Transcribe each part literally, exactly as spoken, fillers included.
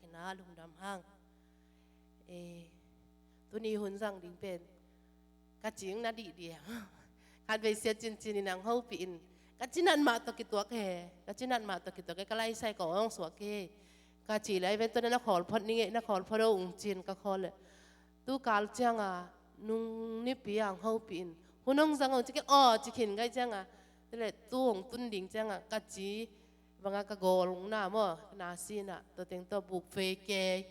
Kina lungdam hang. Eh, tuni hun zang ding pen ka cing na dih dih. Khatvei sia cincin in ang hopih in ka cinat mah tawh kituak he. Ka cinat mah tawh kituak he. Ka laisai ka awng suak he. Ka ci lai ven tawh na khawl phot ning e, na khawl phot o ung cin ka khawl le. Tu kal cianga nung nipi ang hopih in hun hong zang o ci kei aw ci khin gai cianga. Tule tu hong tun ding cianga ka ci banga ka gawlna maw, na sina, tua teng tua buk fei kei.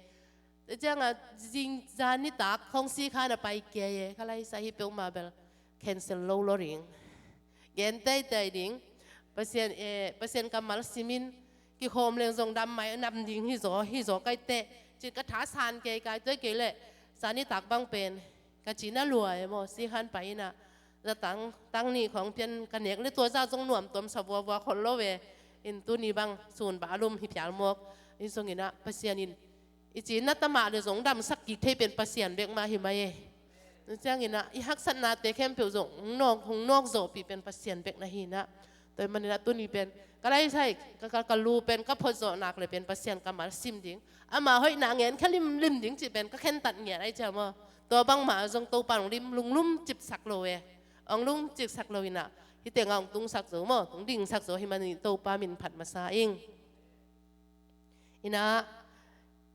Tua cianga zing zan nitak khong si kha na pai kei e, ka laisa hi peuhmah bel cancel lo lo ding. Gen teitei ding. Pasian, eh, Pasian kammal simin kikhawm leng zong dam mai nam ding hi zaw, hi zaw kai teh. Cin ka tha san kei kai tuai kei leh zan nitak bang pen ka cina lua e maw, si khan pai ina. Za tang, tang nih khawng pian ka nek le tua za zong nuam tuam sa vua vua khol lo ve. In tuni bang sun ba lum hi phial mawk. In zong ina Pasian in i cina tamah le zong damsak kik thei pen Pasian bek mah hi mai e. Ciang ina i haksatnate khempeuh zong hong nawk, hong nawk zawhpih pen Pasian bek na hi ina. Tua hi manina tuni pen ka laisai ka, ka, ka lu pen ka phot zawh nak le pen Pasian kammal sim ding. Ama hoihna ngen kha limlim ding cih pen ka khentat ngiat ai cia maw. Tua bangmah zong Topa hong lim lunglum cipsak lo e. Hong lungciksak lo ina. Hite nga hong tungsak zo maw, hong dingsak zo hi manin Topa min phat masa ing. Ina,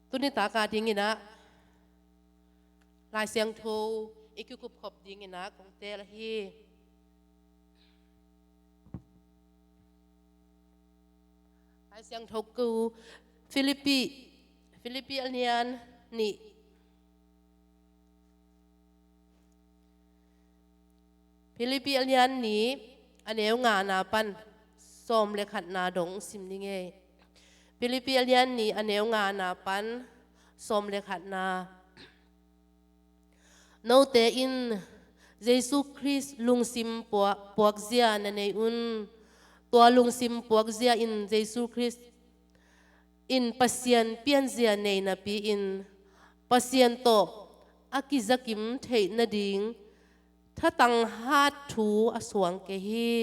tuni taka ding ina Lai Siangtho i kikup khop ding ina kong tel ahi. Lai Siangtho ko Philippi, Philippi a lian nih. Philippi a lian nih a neu ngana pan sawm le khatna dong sim ni ngei. Philippi a lian nih a neu ngana pan sawm le khatna. Note in Jesu Khrist lungsim pua-, puakzia na nei un. Tua lungsim puakzia in Jesu Khrist in Pasian pianzia nei napi-in Pasian tawh a kizakim theih nading thatang hat thu a suang kei hi.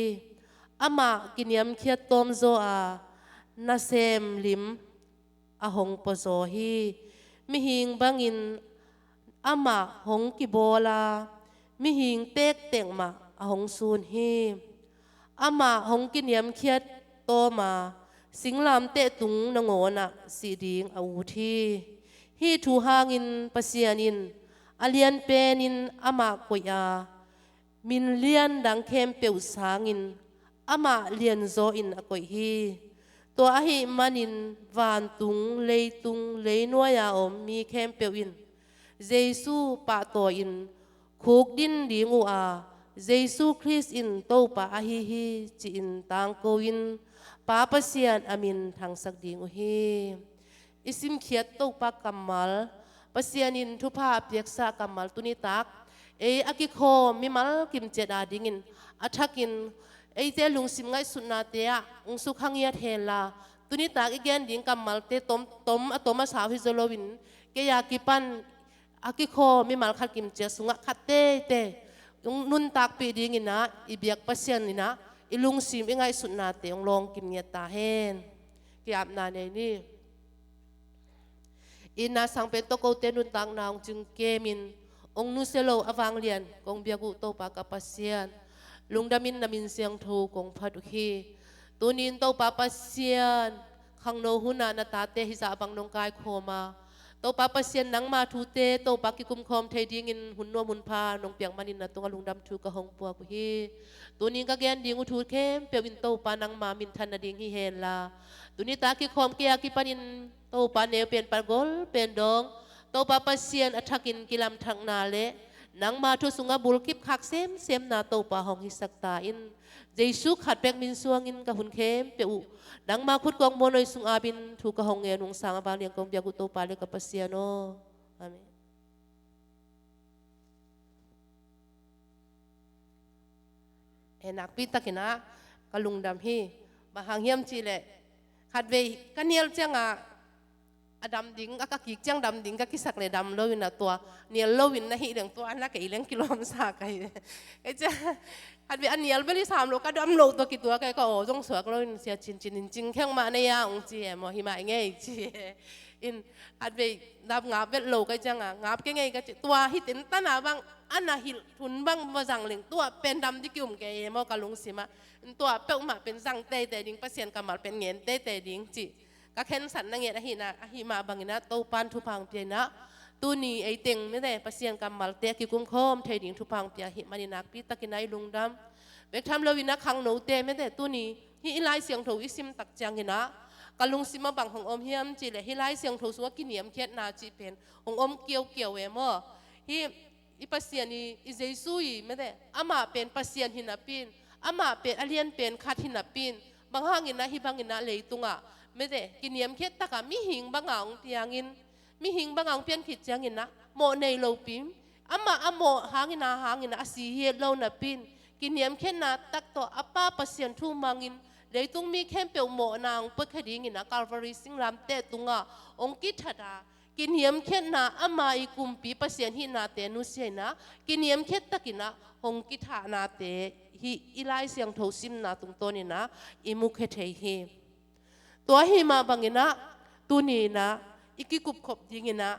Amah kiniamkhiat tawmzaw a nasem lim a hong puazaw hi. Mihing bangin amah hong kibawl a mihing tektek mah a hong sun hi. Amah hong kiniamkhiat tawm a singlamteh tung nangawnah sih ding a ut hi. Hih thu hangin Pasian in a lianpenin amah koih a min lian dang khempeuh sangin amah lianzaw in a koih hi. Tua ahih manin vantung, leitung, leinuai-a om mi khempeuh in Jesu pahtawi-in khukdin ding uh a, Jesu Khrist in Topa ahi hi ci-in tangko-in Pa Pasian a min thangsak ding uh hi. I simkhiat Topa kammal, Pasian in thupha a piaksa kammal tunitak ei a kikhawm mimal kimciat adingin a thakin eite lungsim ngaihsutnate ah hong sukha ngiat henla, tunitak i gen ding kammalte tom, tom a tom a sau hi zaw loin kei a kipan a kikhawm mimal khat kimciat sungah khat teitei hong nuntakpih dingin ah i biak Pasian in ah i lungsim i ngaihsutnate hong lawng kim ngiat ta hen. Ki-apna nei ni. Ina sangpen tawh kote nuntakna hong cingkemin hong nusia lo a vanglian kong biak uh Topa ka Pasian, lungdamin na min siangtho kong phat uh hi. Tunin Topa Pasian, khangno hunah na tate hizah bang nong kaikhawm a, Topa Pasian nangma thute Topa kikumkhawm thei dingin hun nuam hun pha nong piak manin na tungah lungdam thu ka hong puak uh hi. Tunin ka gen ding uh thu khempeuh in Topa nangma minthan nading hi henla, tuni ta kikhawm kei a kipanin Topa neu pen pan gol pen dong Topa Pasian a thakin kilamthakna le nangma thu sungah bulkip khak semsemna Topa hong hisak ta in. Jesu khat pek min suangin ka hun khempeuh uh nangma khut kong muanoi sung apin thu ka hong ngen ung sang a vanglian kong biak uh Topa le ka Pasian aw. Amen. Eh, nakpi takin ah ka lungdam hi. Bang hang hiam cihleh khatvei ka nial ciangah a dam ding, a ka kik ciang dam ding ka kisak le dam lo in a tua nial lo in na hih leng tua na kei leng kilawm sa ka hi. Kei ciang khat vei a nial bel i sam lo ka dam lo tua kitua kei ka aw zong suak lo in sia cin cin in cing kheng mah na ia ung ci e maw hi mah i ngei ci e. In khat vei dam ngap vet lo kei ciang a ngap kei ngei ka ci tua hi ten tan a bang a na hilh thun bang maw zang leng tua pen dam di ki um kei e maw ka lungsim ah. In tua peuhmah pen zang teitei ding Pasian kammal pen ngen teitei ding ci. Ka khensatna ngen ahihna ahih mah bangin ah Topan thupha hong pia in ah tuni ei teng mete Pasian kammalte a kikum khawm thei ding thupha hong pia ahih manin nakpi takin ah i lungdam. Bek tham lo in ah khangnote mete tuni hih i Lai Siangtho i sim tak ciangin ah ka lungsim ah bang hong om hiam cih leh hih Lai Siangtho sungah kiniamkhiatna cih pen hong om kiaukiau e maw. Hih i Pasian i, i Jesu i mete amah pen Pasian hi napi in, amah pen a lian pen khat hi napi in, bang hangin ah hih bangin ah leitungah mete kiniamkhiat takah mihing banga hong piangin, mihing banga hong pian khit ciangin ah mawh nei lopi, amah a mawh hangin ah hangin ah a si hi lo napi in, kiniamkhiatna tak tawh a Pa Pasian thu mangin leitung mi khempeuh mawhna hong pia kha dingin ah Calvary singlamteh tungah hong kithat a, kiniamkhiatna ama i kumpi Pasian hihnate nusia in ah kiniamkhiat takin ah hong kithahnate hih i Lai Siangtho simna tungtawnin ah i mukhia thei hi. Tua ahih mah bangin ah tuni in ah i kikupkhop dingin ah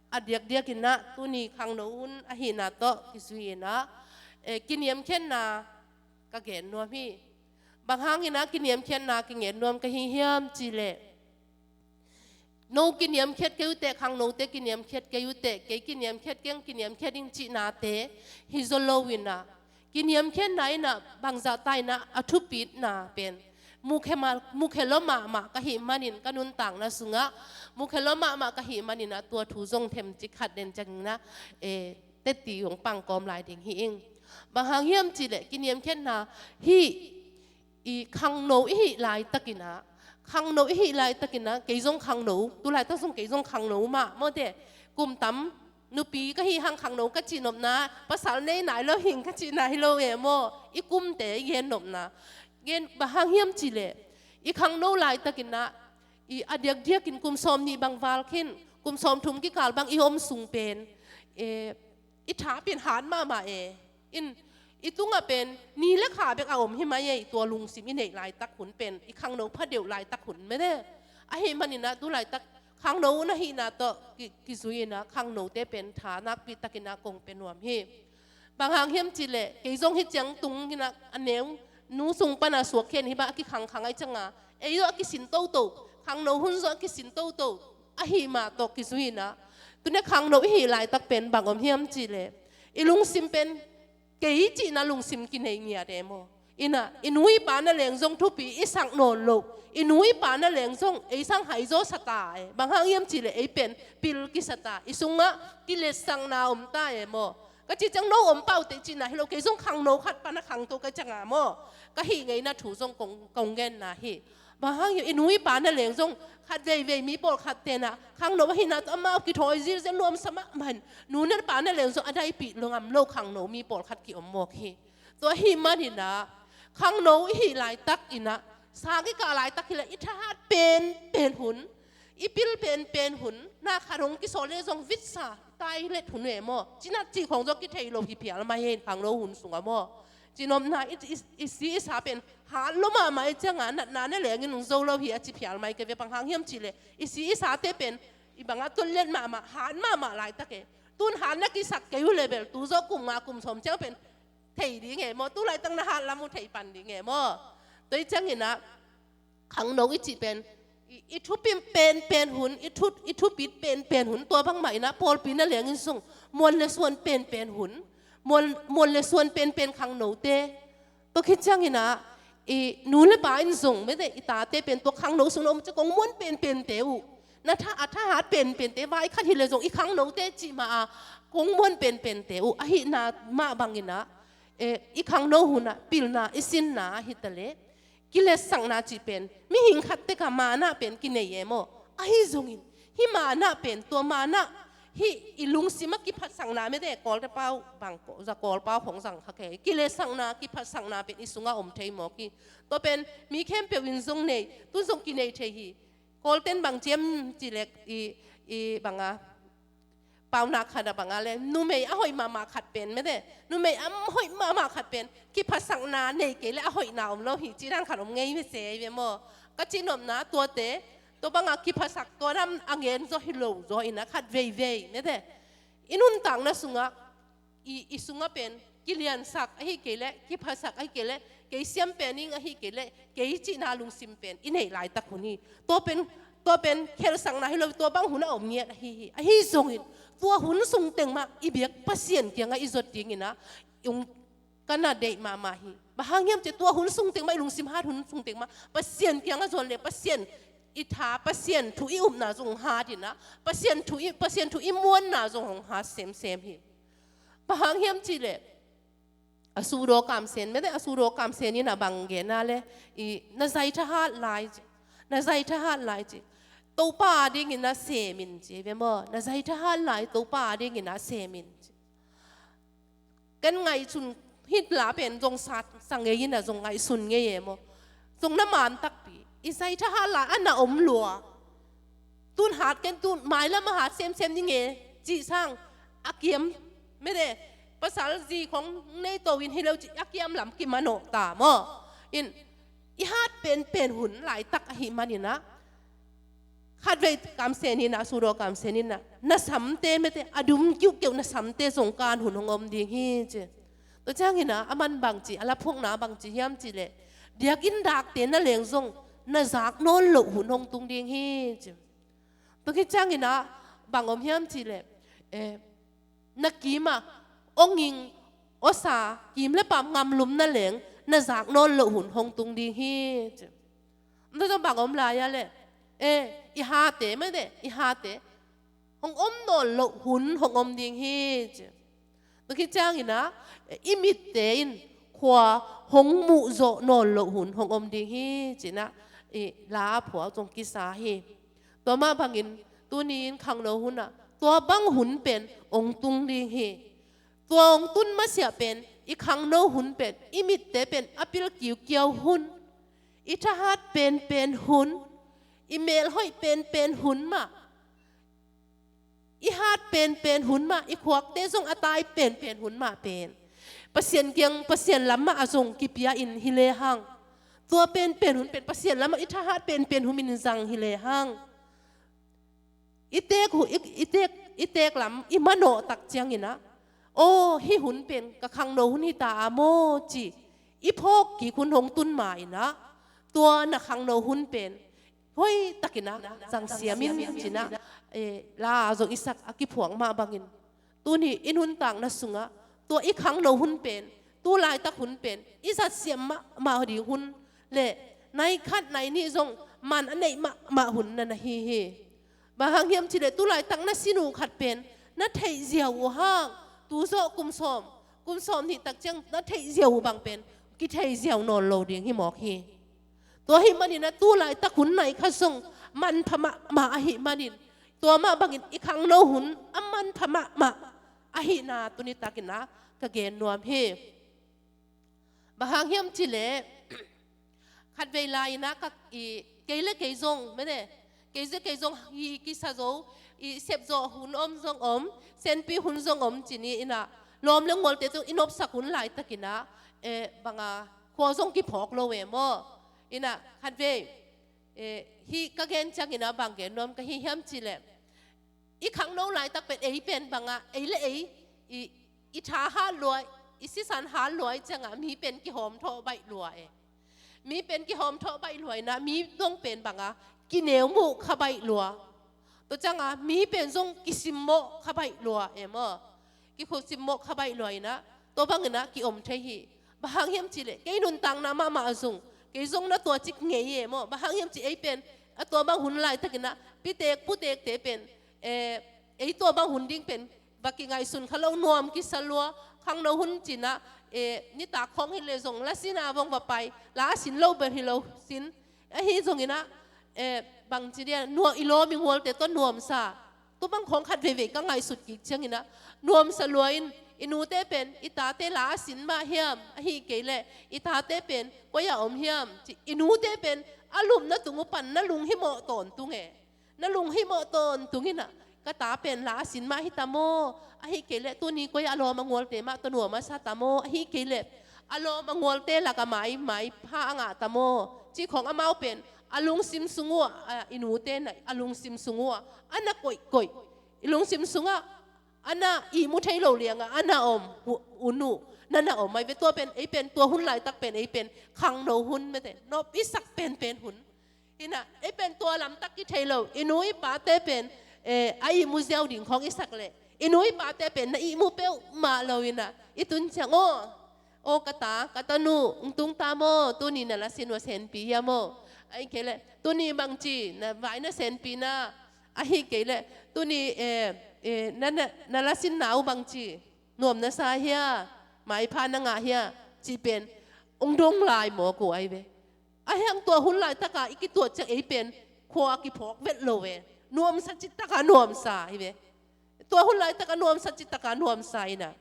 a diakdiakin ah tuni khangno hun ahihna tawh kizui in ah, eh, kiniamkhiatna ka gen nuam hi. Bang hangin ah kiniamkhiatna kingen nuam ka hi hiam cih leh no kiniamkhiat kei uh teh, khangnote kiniamkhiat kei uh teh, kei kiniamkhiat keng kiniamkhiat ding cihnate hi zaw lo in ah kiniamkhiatna in ah bangzah ta in ah a thupitna pen mukhia ma, mukhia lua mahmah ka hih manin ka nuntakna sungah mukhia lua mahmah ka hih manin ah tua thu zong themcik khat den ciangin ah, eh, teti hong pangkawm lai ding hi ing. Bang hang hiam cih leh kiniamkhiatna hih i khangno i hih laitakin ah, khangno i hih laitakin ah kei zong khangno, tu laitak zong kei zong khangno mah mawte, kum tam nupi ka hih hang khangno ka cihnopna, pasal nei nai lo hing ka cihna hi lo e maw, i kumte i gennopna. Gen bang hang hiam cih leh i khangno laitakin ah i a diakdiakin kum sawm nih bang val khin, kum sawm thum kikal bang i om sung pen, eh, i tha pen hat mahmah e. In i tungah pen ni le kha bek a om hi mai e, tua lungsim i neih laitak hun pen i khangno phadeuh laitak hun mete. Ahih manin ah tu laitak khangno hun ahihna tawh ki, kizui in ah khangnote pen tha nakpi takin ah kong pia nuam hi. Bang hang hiam cih leh kei zong hih ciang tung in ah a neu nu sung pan a suak khen hi bang a kikhangkhang ahih ciangin ei zong a kisin toto, khangno hun zong a kisin toto ahih mah tawh kizui in ah tuni khangno i hih laitak pen bang om hiam cih leh i lungsim pen kei cihna lungsim kinei ngiat e maw. In ah i nu i pa na leng zong thupi i sak nawn lo, i nu i pa na leng zong ei sang hai zaw sa ta e, bang hang hiam cih leh ei pen pil kisa ta, i sungah kiletsakna om ta e maw. Ka cih ciang no om pah uh teh cihna hi lo, kei zong khangno khat pan a khangto ka ciangin maw, ka hih ngeina thu zong kong, kong genna hi. Bang hang hiam i nu i pa na leng zong khat veivei mi pawlkhat ten ah khangno ahihna tawh amau kithawi zilzel nuamsa mahmah in, nu na pa na leng zong a daipih lo ngam lo khangno mi pawlkhat ki-om mawk hi. Tua ahih manin ah khangno i hih laitak in ah, sang i kah laitak hi leh i thahat penpen hun, i pil penpen hun, na khat hong kisawl leh zong vitsa, toilet hun e maw, cinat cih khawng zong kithei lo hi phial mai hi khangno hun sungah maw. Cihnopna i, i, i si i sa pen hat lua mahmah i ciangin natna ne lengin hong zo lo hi a ci phial mai kei ve, bang hang hiam cih leh i si i sate pen i bangah toilet mahmah, hat mahmah laitak e. Tun hat na kisak kei uh leh bel tu zawh kum nga kum sawm ciang pen thei ding e maw, tu laitak na hat lam uh thei pan ding e maw. Tua ahih ciangin ah khangno i cih pen i, i thupit penpen hun, i thu, i thupit penpen hun, tua bangmah in ah pawlpi na lengin zong muan le suan penpen hun, muan, muan le suan penpen khangnote. Tua khit ciangin ah i nu le pa in zong mete i tate pen tua khangno sung na om ciang kong muan penpente uh, na tha, a thahat penpente, vai khat hi leh zong i khangnote cih mah a kong muan penpente uh ahihna mah bangin ah, eh, i khangno hun ah pilna i sinna ahi ta leh kiletsakna cih pen mihing khat tek a manah pen kinei e maw. Ahi zongin hih manah pen tua manah hih i lungsim a kiphatsakna mete, Kawlte pau bang ko, za Kawl pau khawng zang kha kei, kiletsakna kiphatsakna pen i sungah om thei mawk hi. Tua pen mi khempeuh in zong nei, tun zong kinei thei hi. Kawlten bang ci hiam cih leh i, i bang a, paunak khat ah bang a leh, numei a hoih mahmah khat pen, mete, numei a hoih mahmah khat pen kiphasakna nei kei leh a hoihna om lo hi, cih dan khat om ngei mese hi ve maw. Ka cihnopna tuate, tua bang a kiphasak tua dan a ngen zaw hi lo zaw in a, khat veivei, mete, i nuntakna sungah, i, i sungah pen kiliansak ahi kei leh, kiphasak ahi kei leh, kei siam pen ing ahi kei leh, kei cihna lungsim pen i neih laitak hun hi. Tua pen, tua pen khelsakna hi lo, tua bang hun a om ngiat ahi hi. Ahi zongin tua hun sung teng mah i biak Pasian kiangah i zot dingin a, ung, ka na deih mahmah hi. Bang hang hiam cih leh tua hun sung teng mah, i lungsim hat hun sung teng mah Pasian kiangah zon leh Pasian i tha, Pasian thu i upna zong hong hat in a, Pasian thu i, Pasian thu i muanna zong hong hat semsem hi. Bang hang hiam cih leh, a Sudo Kamsen, mete, a Sudo Kamsen in a bang gen a leh, i, na zai thahat lai ci, na zai thahat lai ci, Topa a dingin a sem in ci ve maw. Na zai thahat lai, Topa a dingin a sem in ci. Ken ngaihsun, hih la pen zong sa, sa ngei in a, zong ngaihsun ngei e maw. Zong na man takpi, i zai thahat lai a na om lua. Tun hat ken, tun mailam a hat semsem ning e, cih sang a kiam, mete, pasal zi khong nei to in hi lo cih a kiam lam kimanawh ta maw. In, i hat penpen hun laitak ahih manin a, khatvei Kamsen in a, Sudo Kamsen in a, na samte, mete, a dum kiuhkeuh na samte zong kan hun hong om ding hi ci. Tua ciangin a, a man bang ci, a laphuakna bang ci hiam cih leh, diakin dakte na leng zong na zak nawn loh hun hong tung ding hi ci. Tua khit ciangin a, bang om hiam cih leh, eh, na kim ah awnging, awsa, kim leh paam ngamlum na leng, na zak nawn loh hun hong tung ding hi ci. Tua zong bang om lai a leh, eh, i hate, mete, i hate hong om nawn loh hun hong om ding hi ci. Tua khit ciangin a, i mitte in khua hong muh zawh nawn loh hun hong om ding hi ci-in a, i la a phuak zong kisa hi. Tua mah bangin tuni in khangno hun ah tua bang hun pen hong tung ding hi. Tua hong tun masiah pen, i khangno hun pen, i mitte pen a pil kiukiau hun, i thahat penpen hun, i melhoih penpen hun mah, i hat penpen hun mah, i khuakte zong a tai penpen hun mah pen, Pasian kiang, Pasian lam mah a zong kipia in hi lehang, tua penpen hun pen Pasian lam mah i thahat penpen hun in zang hi lehang, i teek hu-, i, i teek, i teek lam i manawh tak ciangin a, aw, hih hun pen ka khangno hun hi ta a maw ci i phawk kik hun hong tun ma-in a, tua na khangno hun pen hoihtakin a zang siam in ci-in a, eh, la zong i sak a kiphuak mah bangin, tuni i nuntakna sungah tua i khangno hun pen, tu laitak hun pen i zat siam mahmah ding hun leh nai khat nai nih zong man a neih mahmah hun na na hi hi. Bang hang hiam cih leh tu laitak na sin uh khat pen na theih ziau uh hang, tu zawh kum sawm, kum sawm nih tak ciang na theih ziau uh bang pen kithei ziau nawn lo ding hi mawk hi. Tua ahih manin a tu laitak hun nai khat zong manpha mahmah ahih manin, tua mah bangin i khangno hun a manpha mahmah ahihna tuni takin a ka gen nuam hi. Bang hang hiam cih leh, khatvei lai-in a ka, i, kei le kei zong, mene, kei le kei zong hi kisa zo, i, sepzawh hun om zong om, senpi hun zong om ci-in a, lawm le ngualte zong i nopsak hun laitakin a, eh, bang a, khua zong kiphawk lo e maw. In a, khatvei, eh, hih ka gen ciangin a bang gen nuam ka hi hiam cih leh, i khangno laitak pen ei pen bang a, ei le ei, i, i tha hat lua, i sisan hat lua ahih ciangin a mi pen kihawmthawh baih lua e. Mi pen kihawmthawh baih lua in a, mi zong pen bang a, kineu muh kha baih lua. Tua ciangin a mi pen zong kisimmawh kha baih lua e maw. Kikhut simmawh kha baih lua in a, tua bangin a ki-om thei hi. Bang hang hiam cih leh, kei nuntakna mahmah a zong, kei zong na tua cik ngei e maw. Bang hang hiam cih ei pen, a tua bang hun laitakin a, pitek putekte pen, eh, ei tua bang hun ding pen va kingaihsun kha lo, nuam kisa lua, khangno hun ci-in a, eh, nitak khawng hi leh zong la sin a vong va pai, la a sin lo bel hi lo sin, ahi zongin a, eh, bangci dia, nuam, i lawm i ngualte tawh nuamsa, tua bang khawng khat veivei ka ngaihsut kik ciangin a, nuamsa lua in, i nute pen, i tate la a sin mah hiam, ahih kei leh, i tate pen, koi-ah om hiam, ci, i nute pen, A lupna tung uh pan na lunghimawh tawntung e. Na lunghimawh tawntung in ah, ka ta pen la a sin mah hi ta maw? Ahih kei leh tuni koi a lawm a gualte mah tawh nuam a sa ta maw? Ahih kei leh a lawm a gualte lak a mai, maipha a ngah ta maw? Cih khawng amau pen a lungsim sung uh ah, a, i nute na a lungsim sung uh ah a na koihkoih, i lungsim sungah a na ihmu thei lo liangah a na om hu-, hun uh na na om ahi ve. Tua pen ei pen, tua hun laitak pen ei pen khangno hun mete, nop i sak penpen hun. Hi na, ei pen tua lamtak kithei lo, i nu i pate pen, eh, a ihmu ziau ding khawng i sak leh, i nu i pate pen na ihmu peuhmah lo hi na, i tun ciang, aw, aw, ka ta, ka tanu, hong tung ta maw, tuni na la sin uh a senpi hiam aw? Ahih kei leh tuni bangci na vai na senpi na, ahih kei leh tuni, eh, eh, na, na, na la sinna uh bangci, nuam na sa hia, maipha na ngah hia, cih pen hong dong lai mawk uh ahi ve. A hiang tua hun laitaka i kituat ciang ei pen khua kiphawk vet lo ve. Nuamsa cittaka nuamsa hi ve. Tua hun laitaka nuamsa cittaka nuamsa hi na,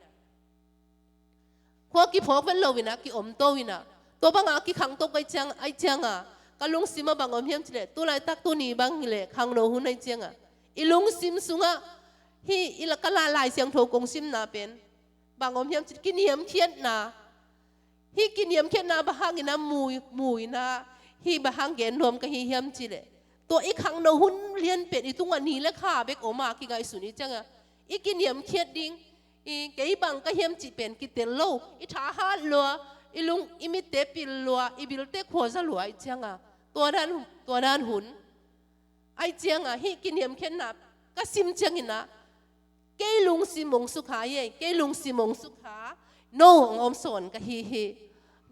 khua kiphawk vet lo hi na, kiomto hi na, tua banga kikhangto ka hih ciang, ahih cianga ka lungsim ah bang om hiam cih leh, tu laitak tuni bang hi leh khangno hun ahih cianga i lungsim sungah hih i la, ka la, Lai Siangtho kong simna pen bang om hiam cih leh kiniamkhiatna. Hih kiniamkhiatna bang hangin a mu, mu in ah, hih bang hang gen nuam ka hi hiam cih leh, tua i khangno hun lianpen i tungah ni le kha bek om a kingaihsun i cianga i kiniamkhiat ding, i kei bang ka hiam cih pen kitel lo, i thahat lua, i lung, i mitte pil lua, i bilte khuaza lua i cianga, tua dan, tua dan hun. Ahih cianga hih kiniamkhiatna ka sim ciangin ah, kei lungsim hong sukha hi, kei lungsim hong sukha, no hong om sawn ka hi hi.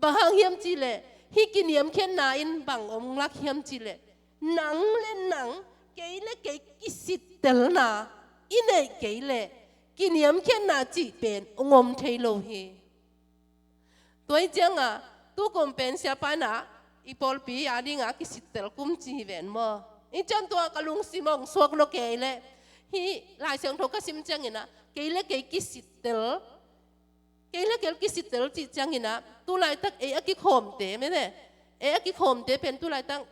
Bang hang hiam cih leh, hih kiniamkhiatna in bang hong lak hiam cih leh, nang le nang, kei le kei kisittelna i neih kei leh kiniamkhiatna cih pen hong om thei lo hi. Tua hi cianga, tu kum pen siapa in ah, i pawlpi a dinga kisittel kum ci hi ven maw? Hi ciang tua ka lungsim hong suak lo kei leh, hih Lai Siangtho ka sim ciangin ah, kei le kei kisittel, kei le kei kisittel cih ciangin ah, tu laitak ei a kikhawmte mene, ei a kikhawmte pen tu laitak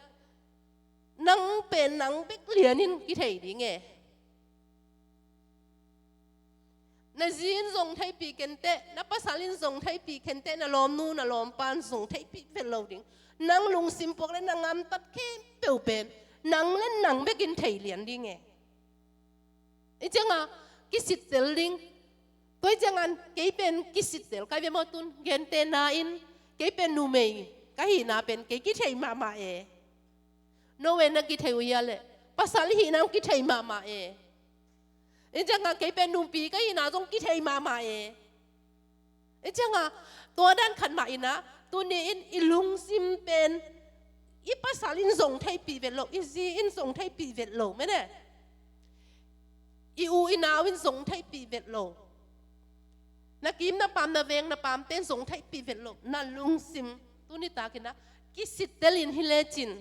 nang pen nang bek lianin kithei ding e. Na zi in zong theihpih kenteh, na pasal in zong theihpih kenteh, na lawmnu, na lawmpa in zong theihpih vet lo ding. Nang lungsim puak le na gamtat khempeuh pen nang le nang bekin thei lian ding e. Hi cianga kisittel ding. Tua hi cianga kei pen kisittel ka hi ve maw, tun gentehna in, kei pen numei ka hihna pen kei kithei mahmah e. No ve, na kithei uh hia leh, pasal i hihna hong kithei mahmah e. Hi cianga kei pen nupi ka hihna zong kithei mahmah e. Hi cianga tua dan khat mah in ah, tuni in i lungsim pen i pasal in zong theihpih vet lo, i zi in zong theihpih vet lo mene, i u i nau in zong theihpih vet lo, na kim na pam, na veng na pamte in zong theihpih vet lo, na lungsim tuni takin ah kisittel in hi lecin.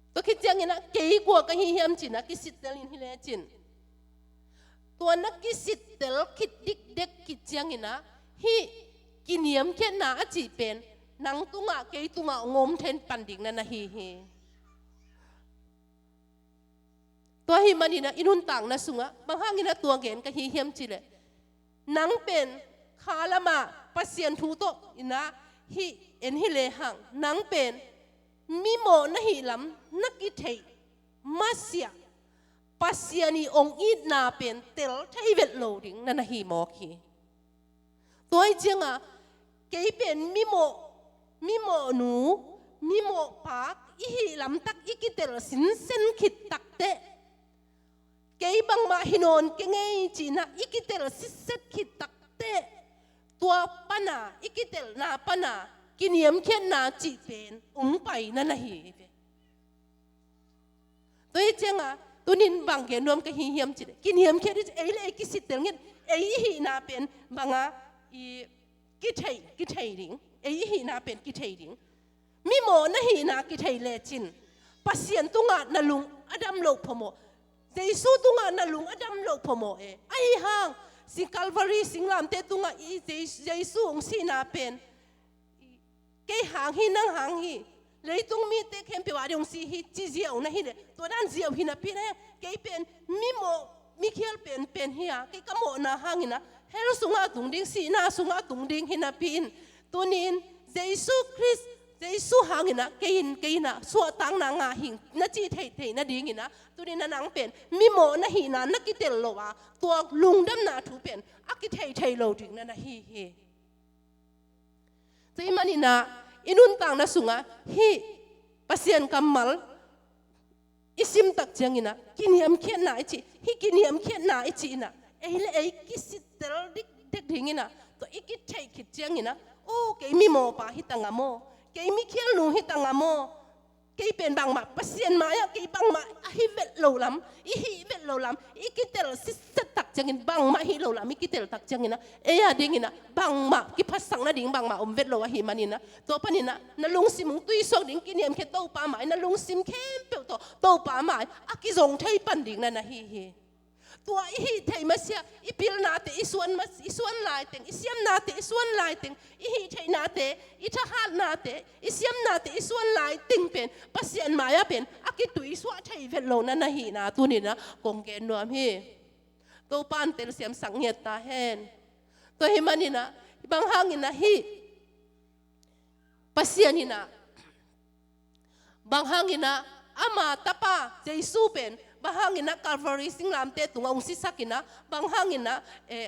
Tua khit ciangin ah kei kua ka hi hiam ci-in ah kisittel in hi lecin. Tua na kisittel khit dikdek khit ciangin ah hih kiniamkhiatna a cih pen nang tungah kei tungah hong om thei pan ding na na hi hi. Tua ahih manin ah i nuntakna sungah bang hangin ah tua gen ka hi hiam cih leh, nang pen kha lamah Pasian thu tawh in ah hih en hi lehang, nang pen mimawh na hih lam na kitheih masiah Pasian ii hong itna pen tel thei vet lo ding na na hi mawk hi. Tua hi cianga kei pen mimawh, mimawh nu, mimawh pa i hih lamtak i kitel sinsen khit takteh, kei bangmah hi nawn keng ei ci-in ah i kitel sitset khit takteh, tua pana, i kitelna pana kiniamkhiatna cih pen hong pai na na hi ve. Tua hi cianga tuni in bang gen nuam ka hi hiam cih leh, kiniamkhiat hi ci, ei le ei kisittel ngiat, ei i hihna pen banga i kithei, kithei ding, ei i hihna pen kithei ding. Mimawh na hihna kithei lecin Pasian tungah na lung a dam loh phamawh, Jesu tungah na lung a dam loh phamawh e. Ahi hang, sing Calvary singlamteh tungah i Jes-, Jesu hong sihna pen i Kei hang hi, nang hang hi, leitung mite khempeuh a ding hong si hi, ci ziau na hi leh, tua dan ziau hi napi-in ah, kei pen mi mawh, mi khial penpen hi a, kei ka mawhna hangin ah hell sungah tung ding, sihna sungah tung ding hi napi-in, tuni-in Jesu Khrist, Jesu hangin ah kei in, kei in ah suahtakna ngah hing na cih theihtheih nadingin ah, tuni-in ah nang pen mi mawh na hihna na kitel lo a, tua lungdamna thu pen a kitheihtheih lo ding na na hi hi. Tua ahih manin ah i nuntakna sungah hih Pasian kammal i sim tak ciangin ah, kiniamkhiatna i cih, hih kiniamkhiatna i cih in ah, ei le ei kisittel dikdek dingin ah, tua i kitheih khit ciangin ah, oh, kei mi mawhpa hi ta ngam aw, kei mi khialnu hi ta ngam aw, kei pen bangmah Pasian mai-ah kei bangmah ahi vet lo lam, i hih vet lo lam i kitel sitset tak ciangin, bangmah hi lo lam i kitel tak ciangin ah, ei a dingin ah bangmah kiphatsak nading bangmah om vet lo ahih manin ah, tua panin ah na lungsim hong tuisuak ding, kiniamkhiat Topa mai, na lungsim khempeuh tawh Topa mai a kizong thei pan ding na na hi hi. Tua i hih theih masiah, i pilnate i suan mas-, i suan laiteng, i siamnate i suan laiteng, i hih theihnate, i thahatnate, i siamnate i suan laiteng pen Pasian mai-ah pen a kituisuah thei vet lo na na hihna tuni-in ah kong gen nuam hi. Topa in telsiamsak ngiat ta hen. Tua ahih manin ah, bang hangin ah hih Pasian in ah, bang hangin ah ama tapa Jesu pen, bang hangin ah Calvary singlamteh tungah hong sisak in ah, bang hangin ah, eh,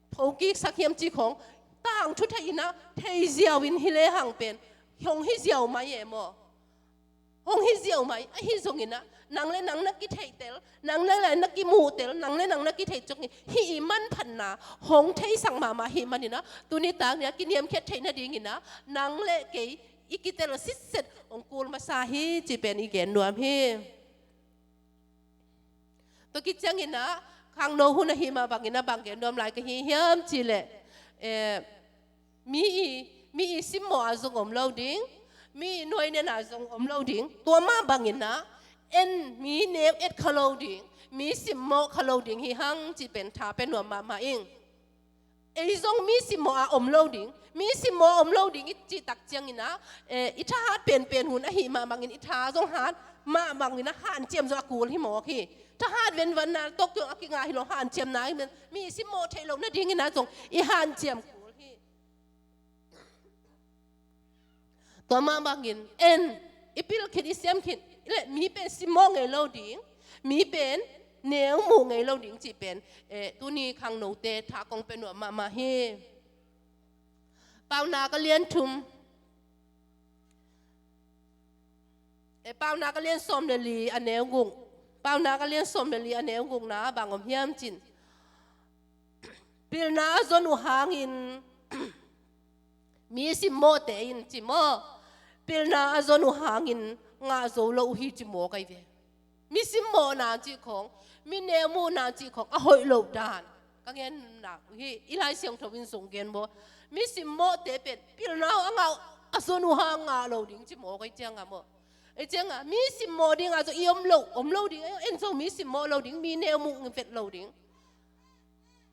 thokiksak hiam cih khawng, tangthu thei in ah, thei ziau in hi lehang pen hong hi ziau mai e maw? Hong hi ziau mai, ahi zongin ah, nang le nang na kitheihtel, nang le nang na kimuhtel, nang le nang na kitheih ciangin hih i manphatna hong theisak mahmah ahih manin ah, tuni tak ni-a kiniamkhiat theih nadingin ah, nang le kei i kitel sitset hong kul masa hi, cih pen i gen nuam hi. Tua khit ciangin ah, khangno hun ahih mah bangin ah, bang gen nuam lai ka hi hiam cih leh, eh, mi i, mi i simmawh ah zong om lo ding, mi i nuainen ah zong om lo ding. Tua mah bangin ah, en mi neu et kha lo ding, mi simmawh kha lo ding hi hang, cih pen tha pia nuam mahmah ing. Ei zong mi simmawh ah om lo ding, mi simmawh ah om lo ding i cih tak ciangin ah, eh, i thahat penpen hun ahih mah bangin, i tha zong hat mah bangin ah, hanciam zong a kul hi mawk hi. Thahat venvanna tawh kiang a kinga hi lo, hanciamna hi men, mi simmawh theih loh nadingin ah zong i hanciam kul hi. Tua mah bangin en, i pil khit, i siam khit leh mi pen simmawh ngei lo ding, mi pen neu muh ngei lo ding cih pen, eh, tuni khangnote tha kong pia nuam mahmah hi. Paunak a lian thum, eh, Paunak a lian sawm le li a neu guk, Paunak a lian sawm le li a neu gukna bang om hiam cih leh, pilna a zon uh hangin, mi simmawhte in ci maw, pilna a zon uh hangin ngah zo lo uh hi ci mawk ahi ve. Mi simmawhna cih khawng, mi neu muhna cih khawng a hoih loh dan ka gen nak uh hi. I Lai Siangtho in zong gen maw, mi simmawhte pen pilna uh a ngah, a zon uh hang ngah lo ding ci mawk ahi ciangah maw. Ahi ciangah mi simmawh dingah zong i om lo, om lo ding, en zong mi simmawh lo ding, mi neu muh vet lo ding.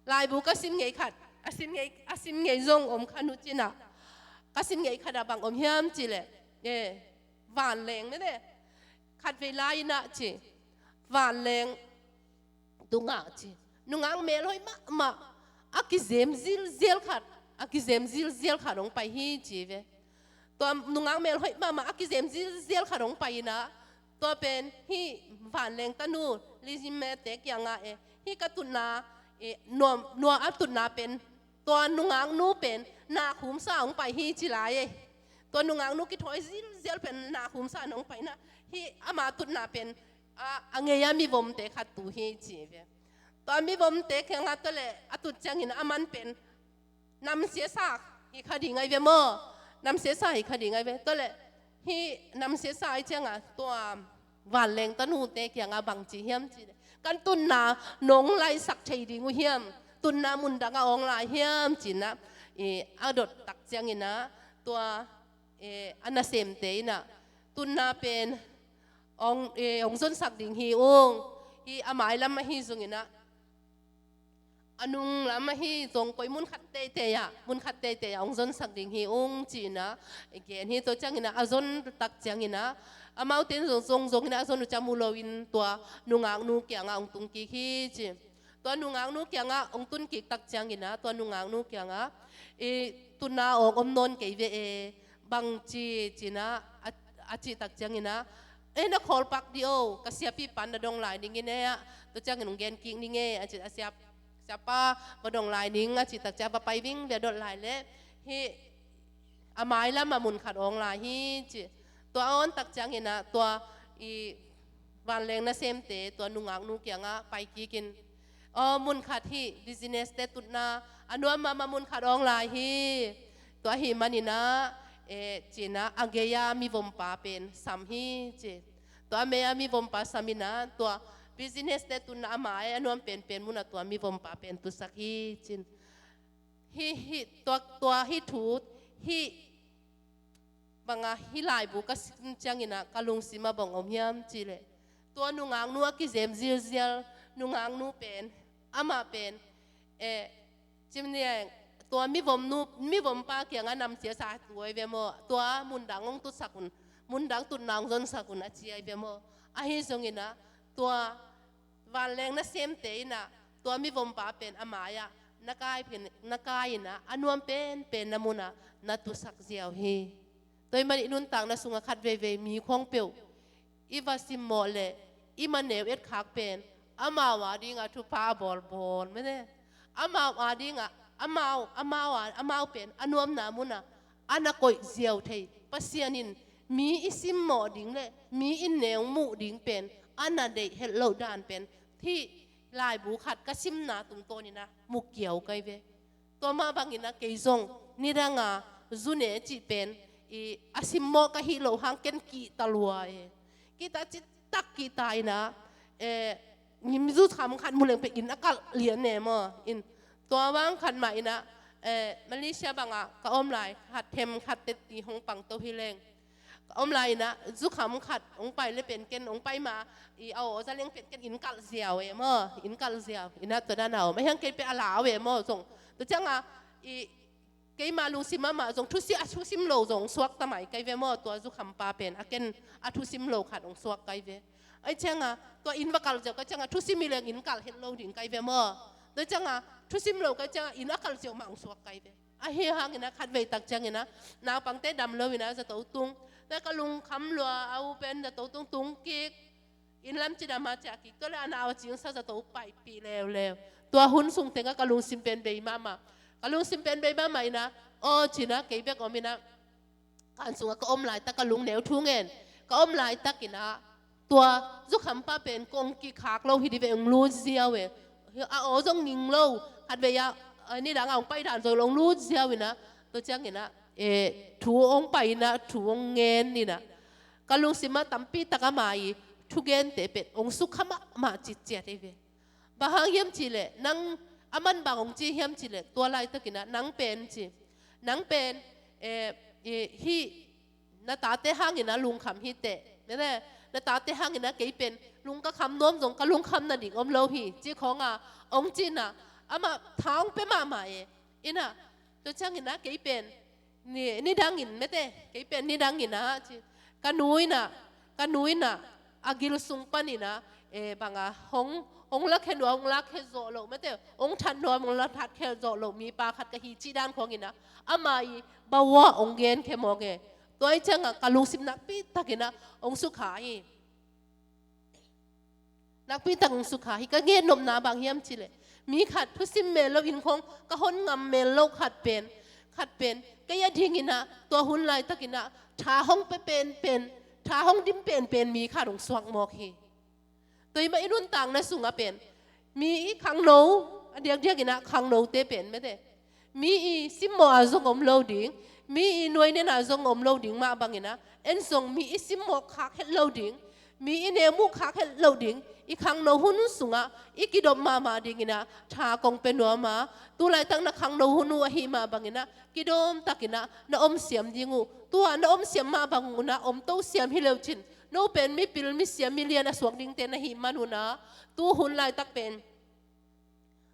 Laibu ka sim ngei khat, a sim ngei, a sim ngei zong om kha nu cin ah. Ka sim ngei khat ah bang om hiam cih leh, eh, vanleng mete. Khatvei lai in ah ci, vanleng tungah ci, nungak melhoih mahmah, a kizem zilzial khat, a kizem zilzial khat hong pai hi ci ve. Tua nungak melhoih mahmah, a kizem zilzial khat hong pai in ah, tua pen hih vanleng tanu Lizimete kiangah, eh, hih ka tutna, eh, nua, nua a tutna pen, tua nungaknu pen nakhumsa hong pai hi ci lai, eh. Tua nungaknu kithawi zilzial pen nakhumsa hong pai in ah, hih ama tutna pen a, a ngei a mivomte khat tu hi ci ve. Tua mivomte kiangah tua leh a tut ciangin aman pen namsiasa hi kha ding ahi ve maw. Namsiasa hi kha ding ahi ve. Tua leh hih namsiasa ahi ciangah tua vanleng tanute kiangah bang ci hiam cih leh, kan tutna nong laisak thei ding uh hiam? Tutna mundang ah hong lai hiam ci in ah, i, a dot tak ciangin ah, tua, eh, a nasemte in ah, tutna pen hong, eh, hong zonsak ding hi ung. Hih a mailam ahi zongin ah, A nung lam ahi zong koi mun khat teitei ah, mun khat teitei ah hong zonsak ding hi ung ci-in ah gen hi. Tua ciangin ah a zon tak ciangin ah, amaute in zong zong zongin ah a zon uh ciang mu loin tua nungaknu kiangah hong tung kik hi ci. Tua nungaknu kiangah hong tun kik tak ciangin ah tua nungaknu kiangah, "I, tutna awng om nawn kei ve e, bang ci?" ci-in ah a, a cih tak ciangin ah, "E, na khawl pak dih o, ka siapi pan na dong lai ning e," ci-in ah, tua ciangin hong gen kik ning e, a ci, a siap, "Siapa, va dong lai ning," a cih tak ciang va pai vingvia dot lai leh, hih a mai lamah mun khat awng lai hi ci. Tua a awn tak ciangin ah tua i vanleng nasemte tua nungaknu kiangah pai kikin, "Aw, mun khat hih business te tutna a nuam mahmah mun khat awng lai hi. Tua ahih manin ah, e," ci-in ah a gei-a mivompa pen sam hi ci. Tua a gei-a mivompa sam in ah tua business te tutna a mai a nuam penpen munah tua mivompa pen tutsak hi ci-in. Hih, hih, tua, tua hih thu, hih bangah hih laibu ka sim ciangin ah ka lungsim ah bang om hiam cih leh, tua nungaknu a kizem zilzial nungaknu pen, amah pen, e, cim niang, tua mivomnu, mivompa kiangah namsia sa tu ai ve maw, tua mundang hong tutsak un, mundang tutna hong zonsak un a ci ai ve maw. Ahi zongin ah tua vanleng nasemte in ah tua mivompa pen a mai-ah na kai pen, na kai in ah a nuam penpen na munah na tutsak ziau hi. Tua ahih manin i nuntakna sungah khat veivei mi khawng peuh i va simmawh leh i maneu etkhak pen amau a dingah thupha a bawlbawl mene. Amau a dingah, amau, amau a, amau pen a nuamna munah a na koih ziau thei. Pasian in mi i simmawh ding leh mi i neu muh ding pen a na deih het loh dan pen hih laibu khat ka simna tungtawnin ah mu kiau kai ve. Tua mah bangin ah kei zong nidang a zu ne cih pen i a simmawh ka hih loh hang ken kihta lua e. Kihta citak kihta in ah, e, ngim zu kham khat mu leng pen inn a kalh lian e maw. In tua vang khat mah in ah, e, Malaysia bangah ka om lai khat them khat teti hong pangto hi leng, ka om lai in ah zu kham khat hong pai leh pen ken hong pai ma, i, a aw za leng pen ken inn kalh ziau e maw, inn kalh ziau in ah tua dan a om. Ahi hang kei pen a lau e maw zong. Tua ciangah, i, keima lungsim mahmah zong thusim, a thusim lo zong hong suak ta mai kai ve maw, tua zu khampa pen a ken a thusim lo khat hong suak kai ve. Ahi ciangah tua inn va kalh ziau kai ciangah thusim hi leng inn kalh het lo ding kai ve maw. Tua ciangah thusim lo kai ciangah inn a kalh ziau mah hong suak kai ve. Ahi hangin ah khat vei tak ciangin ah naupangte dam loin ah zato tung. Tua ka lungkham lua, a u pen zato tung, tung kik. Inn lam cidam a ciah kik, tua leh a nau a cingsa zato paipih leuleu. Tua hun sung tengah ka lungsim pen bei mahmah. Ka lungsim pen bei mahmah in ah, aw ci-in ah kei bek om in ah, ka an sungah ka om laitak ka lungneu thu ngen. Ka om laitakin ah tua zukhampa pen kong kikhak lo hi dih ve, hong lut ziau e. A aw zong ning lo, khat vei ah, a, nidang a hong pai dan zong lo hong lut ziau in ah, tua ciangin ah, e, thu hong pai in ah, thu hong ngen in ah. Ka lungsim ah tampi tak ama i thugente pen hong sukha mahmah citciat hi ve. Bang hang hiam cih leh, nang a man bang hong ci hiam cih leh, tua laitakin ah nang pen ci. Nang pen, e, i, hih na tate hangin ah lungkham hi teh. Mene, na tate hangin ah kei pen lung ka kham nuam zong ka lungkham nading om lo hi, ci khawng a hong ci in ah, amah tha hong pia mahmah e. In ah, tua ciangin ah kei pen ni, nidangin mete, kei pen nidangin ah ci. Ka nu in ah, ka nu in ah a gil sung panin ah, e, bang a hong, hong lakhia nua, hong lakhia zawh loh mete, hong that nua, hong la thatkhia zawh loh mipa khat ka hi cih dan khawngin ah, ama i bawa hong genkhia mawk e. Tua ahih ciangah ka lungsim nakpi takin ah hong sukha hi. Nakpi tak hong sukha hi. Ka gen nopna bang hiam cih leh, mi khat thusim mel lo in khawng ka hon ngam mel lo khat pen, khat pen kei a dingin ah tua hun laitakin ah tha hong pia penpen, tha hong dim penpen mi khat hong suak mawk hi. Tua ahih mah i nuntakna sungah pen mi i khangno, a diakdiakin ah khangnote pen mete, mi i simmawh a zong om lo ding, mi i nuainen a zong om lo ding mah bangin ah, en zong mi i simmawh khak het lo ding, mi i neu muh khak het lo ding, i khangno hun sungah i kidop mahmah dingin ah tha kong pia nuam a, tu laitak na khangno hun uh ahih mah bangin ah kidawm takin ah na om siam ding uh. Tua na om siam mah bang un ah om to siam hi leu cin, no pen mipil, misiam, milian a suak dingte na hih man un ah, tu hun laitak pen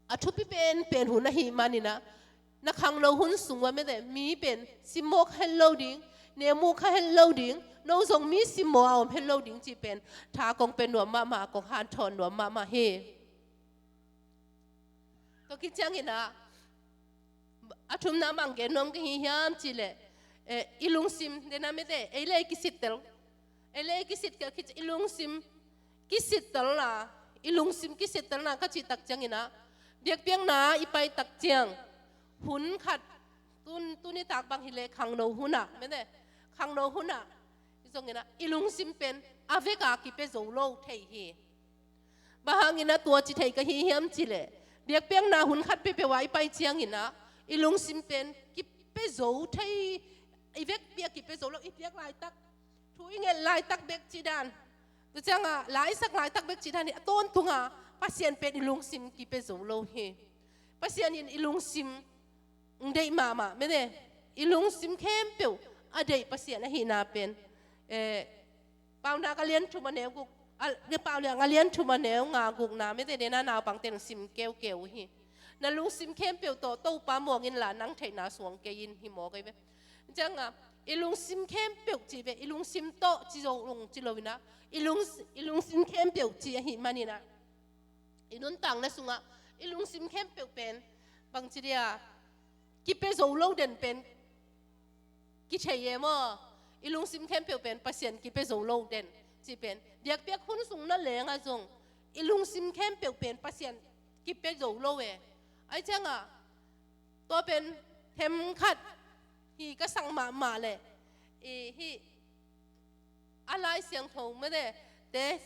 A thupi penpen hun ahih manin ah, na khangno hun sung uah mete mi pen simmawh kha het lo ding, neu muh kha het lo ding, no zong mi simmawh a om het lo ding cih pen tha kong pia nuam mahmah, kong hanthawn nuam mahmah hi. Tua khit ciangin ah, a thumna bang gen nuam ka hi hiam cih leh, eh, i lungsim, den a mete, ei le i kisittel, ei le i kisittel khit, i lungsim kisittelna, i lungsim kisittelna ka cih tak ciangin ah, biakpiakna i pai tak ciang, hun khat, tun, tuni tak bang hi leh khangno hun ah, mete, khangno hun ah, i zongin ah, i lungsim pen a vek a kipia zo lo thei hi. Bang hangin ah tua ci thei ka hi hiam cih leh, biakpiakna hun khat peuhpeuh ah i pai ciangin ah, i lungsim pen kipia zo thei, i vekpi a kipia zo lo, i piak laitak, thu i nget laitak bek cih dan, tua ciangah la i sak laitak bek cih dan hi, a tawntung a Pasian pen i lungsim kipia zo lo hi. Pasian in i lungsim deih mahmah, mete, i lungsim khempeuh a deih Pasian ahihna pen, eh, Paunak a lian thum a neu guk, a, Paunak a lian thum a neu nga gukna, mete, den a naupangte in sim keukeu uh hi. Na lungsim khempeuh tawh Topa muang inla, nang theihna suang kei in, hi mawk ei ve. Ciangah, i lungsim khempeuh cih ve, i lungsim tawh ci zo, lung ci lo in ah, i lung, i lungsim khempeuh cih ahih manin ah, i nuntakna sungah i lungsim khempeuh pen, bangci dia, kipia zo lo den pen kithei e maw? I lungsim khempeuh pen Pasian kipia zo lo den cih pen, biakpiak hun sung na lengah zong, i lungsim khempeuh pen Pasian kipia zo lo e. Ahih ciangah, tua pen themkhat hi ka sak mahmah leh, i hih a Lai Siangtho mete, te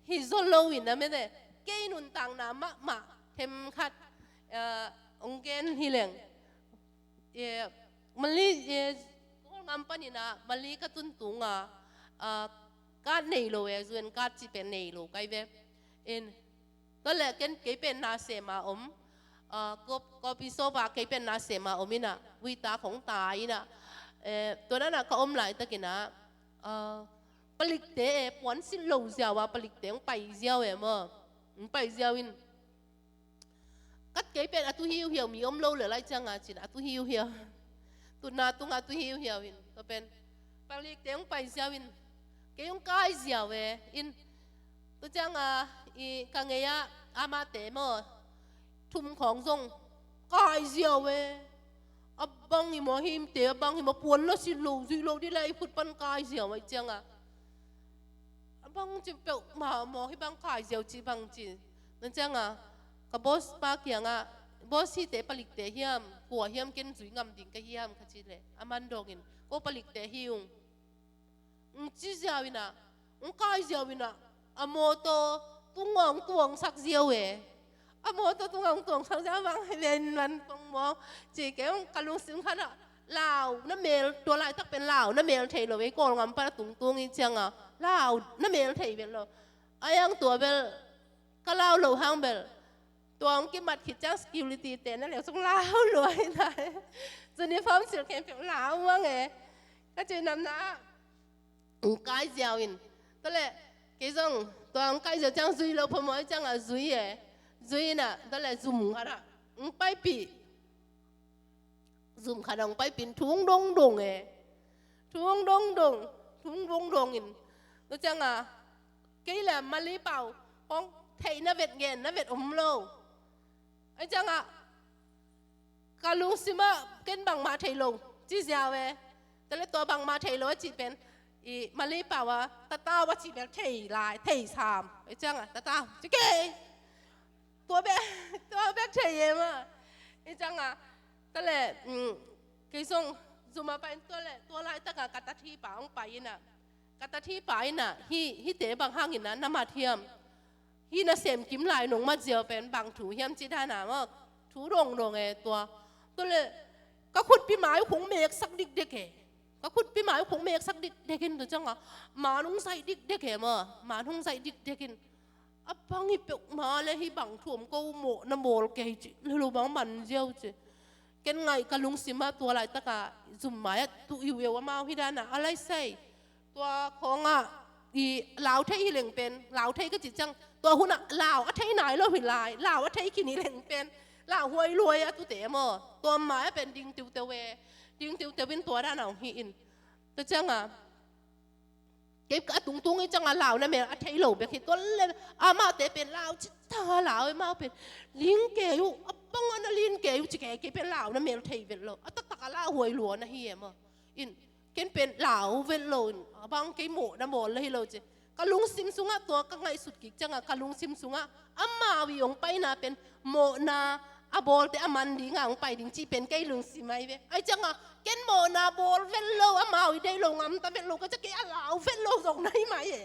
hi zaw lo in ah mete, kei nuntakna mahmah themkhat, eh, ong gen hi leng. Eh, Mali, eh, Kawlgam panin ah Mali ka tun tungah, ah, card nei lo e, U N card cih pen nei lo ka hi ve. In, tua leh ken kei pen nasem a om, ah, kop-, coffee shop ah kei pen nasem a om in ah, vuitak hong tai in ah, eh, tua dan ah ka om laitakin ah, ah, palikte e, puansilh lo ziau a palikte hong pai ziau e maw. Hong pai ziau in, kat kei pen a tu hiuhiau, mi om lo leh lai ciangah cin a tu hiuhiau. Tutna tungah a tu hiuhiau in, tua pen palikte hong pai ziau in, kei hong kai ziau e. In, tua ciangah, i, ka ngei ah amate maw, thum khawng zong kai ziau e. A bang hi maw, himte a bang hi maw, puan na silh lo, zuih lo dih leh i khut pan kai ziau ahih ciangah, a bangci peuhmah maw, hih bang kai ziau ci bangci. Tua ciangah ka boss pa kiangah, boss, hihte palikte hiam, kua hiam, ken zui ngam ding ka hiam ka cih leh, aman dongin, ko palikte hi ung, ong ci ziau in ah, ong kai ziau in ah, a mawtaw tungah ong tuangsak ziau e. A mawtaw tungah ong tuangsak ziau, a bang hi ven man kong maw, ci kei ung. Ka lungsim khat ah, lau na mel, tua laitak pen lau na mel thei lo e, Kawlgam pan a tungtung i ciangah lau na mel thei vet lo. A iang tua bel, ka lau loh hang bel, tua hong kimat khit ciang security te na leng sung lau lua hi nai. Uniform silh khempeuh lau mang e. Ka cih namna ah, ong kai ziau in. Tua leh kei zong tua ong kai ziau ciang zui lo phamawh ahih ciangah zui e. Zui in ah, tua leh zum khat ah ong paipih. Zum khat ah ong paipih in thu ong dongdong e. Thu ong dongdong, thu ong dongdong in. Tua ciangah kei leh Mali pau hong theih na vet, gen na vet om lo. Ahih ciangah ka lungsim ah ken bangmah thei lo ci ziau e. Tua leh tua bangmah thei lo a cih pen, i, Mali pau ah tatau a cih bel thei lai, thei sam. Ahih ciangah tatau ci kei. Tua bek, tua bek thei e maw. Ahih ciangah, tua leh, mm, kei zong zum ah pai in, tua leh, tua laitakah ka tathi pa ong pai in ah, ka tathi pa in ah, hih, hihte bang hangin ah na mat hiam? Hih nasem kim lai nong mat ziau pen bang thu hiam ci dan ah maw, thu dongdong e tua. Tua leh ka khutpi mai uh kong meksak dikdek e. Ka khutpi mai uh kong meksak dikdek in, tua ciangah man ong zaih dikdek e maw, man ong zaih dikdek in. A bang hi peuhmah leh hih bang thu om, ko mawh na mawl kei ci, lelo bang man ziau ci. Ken ngaih ka lungsim ah tua laitakah zum mai ah tu iuiu, amau hih dan ah a lai sai. Tua khawngah i lau thei hi leng pen, lau thei ka cih ciang, tua hunah lau a thei nai lo hi lai, lau a thei khin hi leng pen, lau huai luai a tute maw, tua mai a pen ding tiuteu e, ding tiuteu in tua dan a hong hi in. Tua ciangah, kei a tungtung i ciangah lau na mel a thei lo bek hi, tua le, amahte pen lau cih tak a lau, amau pen, ling kei uh, a bang a na ling kei uh, ci kei, kei pen lau na mel thei vet lo, a taktak a lau huai luai na hi e maw. In, ken pen lau vet lo in, a bang kei mawhna bawl la hi lo ci. Ka lungsim sungah tua ka ngaihsut kik ciangah, ka lungsim sungah amau i hong paina pen mawhna a bawlte a man dingah hong pai ding cih pen kei lungsim ahi ve. Ahi ciangah, ken mawhna bawl vet lo, amau i deih lo ngamta vet lo ka ciah, kei a lau vet lo zong na hi mai e.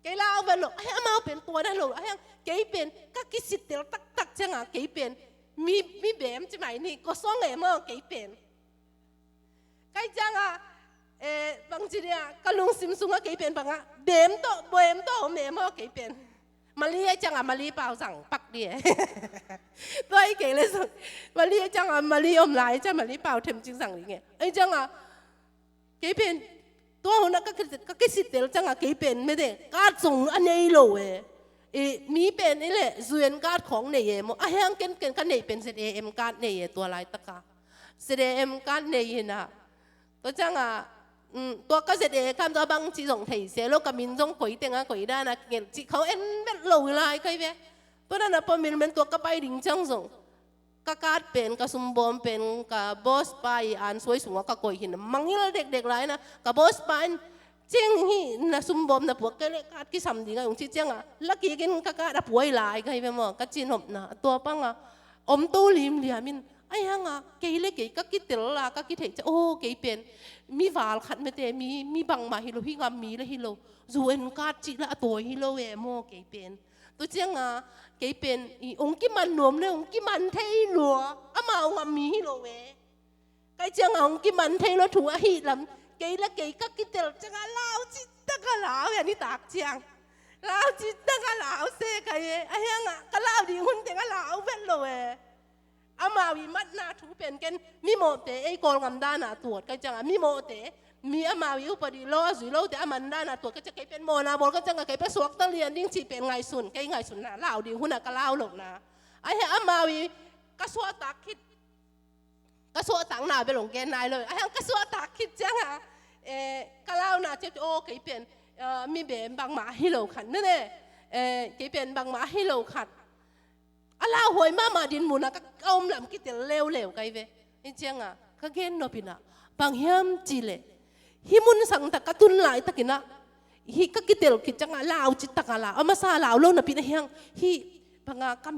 Kei lau vet lo, ahi amau pen tua na lo, ahi ang kei pen ka kisittel taktak ciangah, kei pen mi, mi bem ci mai ni, kosong e maw kei pen. Kai ciangah, eh, bangci dia, ka lungsim sungah kei pen bangah, bem tawh, bem tawh om e maw kei pen. Mali a ciangah Mali pau zang pak di e. Tua i kei le zang, Mali a ciangah Mali om lai ciang Mali pau them cing zang ding e. Ahi ciangah, kei pen, tua hunah ka, ka kisittel ciangah kei pen mede, card zong a nei lo e. I, mi pen i le, U N card khawng nei e maw. Ahi ang ken, ken ka neih pen Z A M card nei e tua laitakah. Z A M card nei inah. Tua ciangah, mm, tua ka Z A M card tua bangci zong thei se lo, ka min zong koi tengah koi danah kingelh cih khawng en vet lo hi lai kai ve. Tua danah pawh min men tua ka pai ding ciang zong, ka card pen, ka sumbawm pen, ka boss pa i an suai sungah ka koih hi na, mangngilh dekdek lai na, ka boss pa in, "Cing hi, na sumbawm na puak kei leh card kisam ding a hi," hong cih ciangah, la kikin ka card a puai lai ka hi ve maw, ka cihnopna. Tua pangah om to limliam in, ahi hangah kei le kei ka kitel a, ka kitheih ciang, aw, kei pen mi val khat mete, mi, mi bangmah hi lo, hih ngam mi le hi lo, U N card cih le a tawi hi lo e maw kei pen. Tua ciangah kei pen i hong kiman nuam le hong kiman thei lua, amau ngam mi hi lo e. Kai ciangah hong kiman thei lua thu ahih lam, kei le kei ka kitel ciangah lau cih tak a lau e, a nitak ciang. Lau cih tak a lau se kai e, ahi hangah ka lau ding hun teng a lau vet lo e. Amau i matna thu pen ken, mimawhte ei Kawlgam dana tuat kai ciangah, mimawhte, mi amau i upadi law a zui lote a man dana tuat kai ciang, kei pen mawhna bawl kai ciangah, kei pen suakta lian ding cih pen ngaihsun, kei ngaihsunna, lau ding hunah ka lau lohna. Ahi hang amau i ka suahtak khit, ka suahtakna bel hong gen nai lo, ahi hang ka suahtak khit ciangah, eh, ka launa ciang, aw, kei pen, eh, mi bem bangmah hi lo khat, nene, eh, kei pen bangmah hi lo khat. A lauhuai mahmah din munah ka, ka om lam kitel leuleu kai ve. Hih ciangah ka gen nop inah, bang hiam cih leh, hih mun sangtak ka tun laitakinah, hih ka kitel khit ciangah lau cih takah lau, a masa lau lo napi-in ahi hang, hih bangah ka,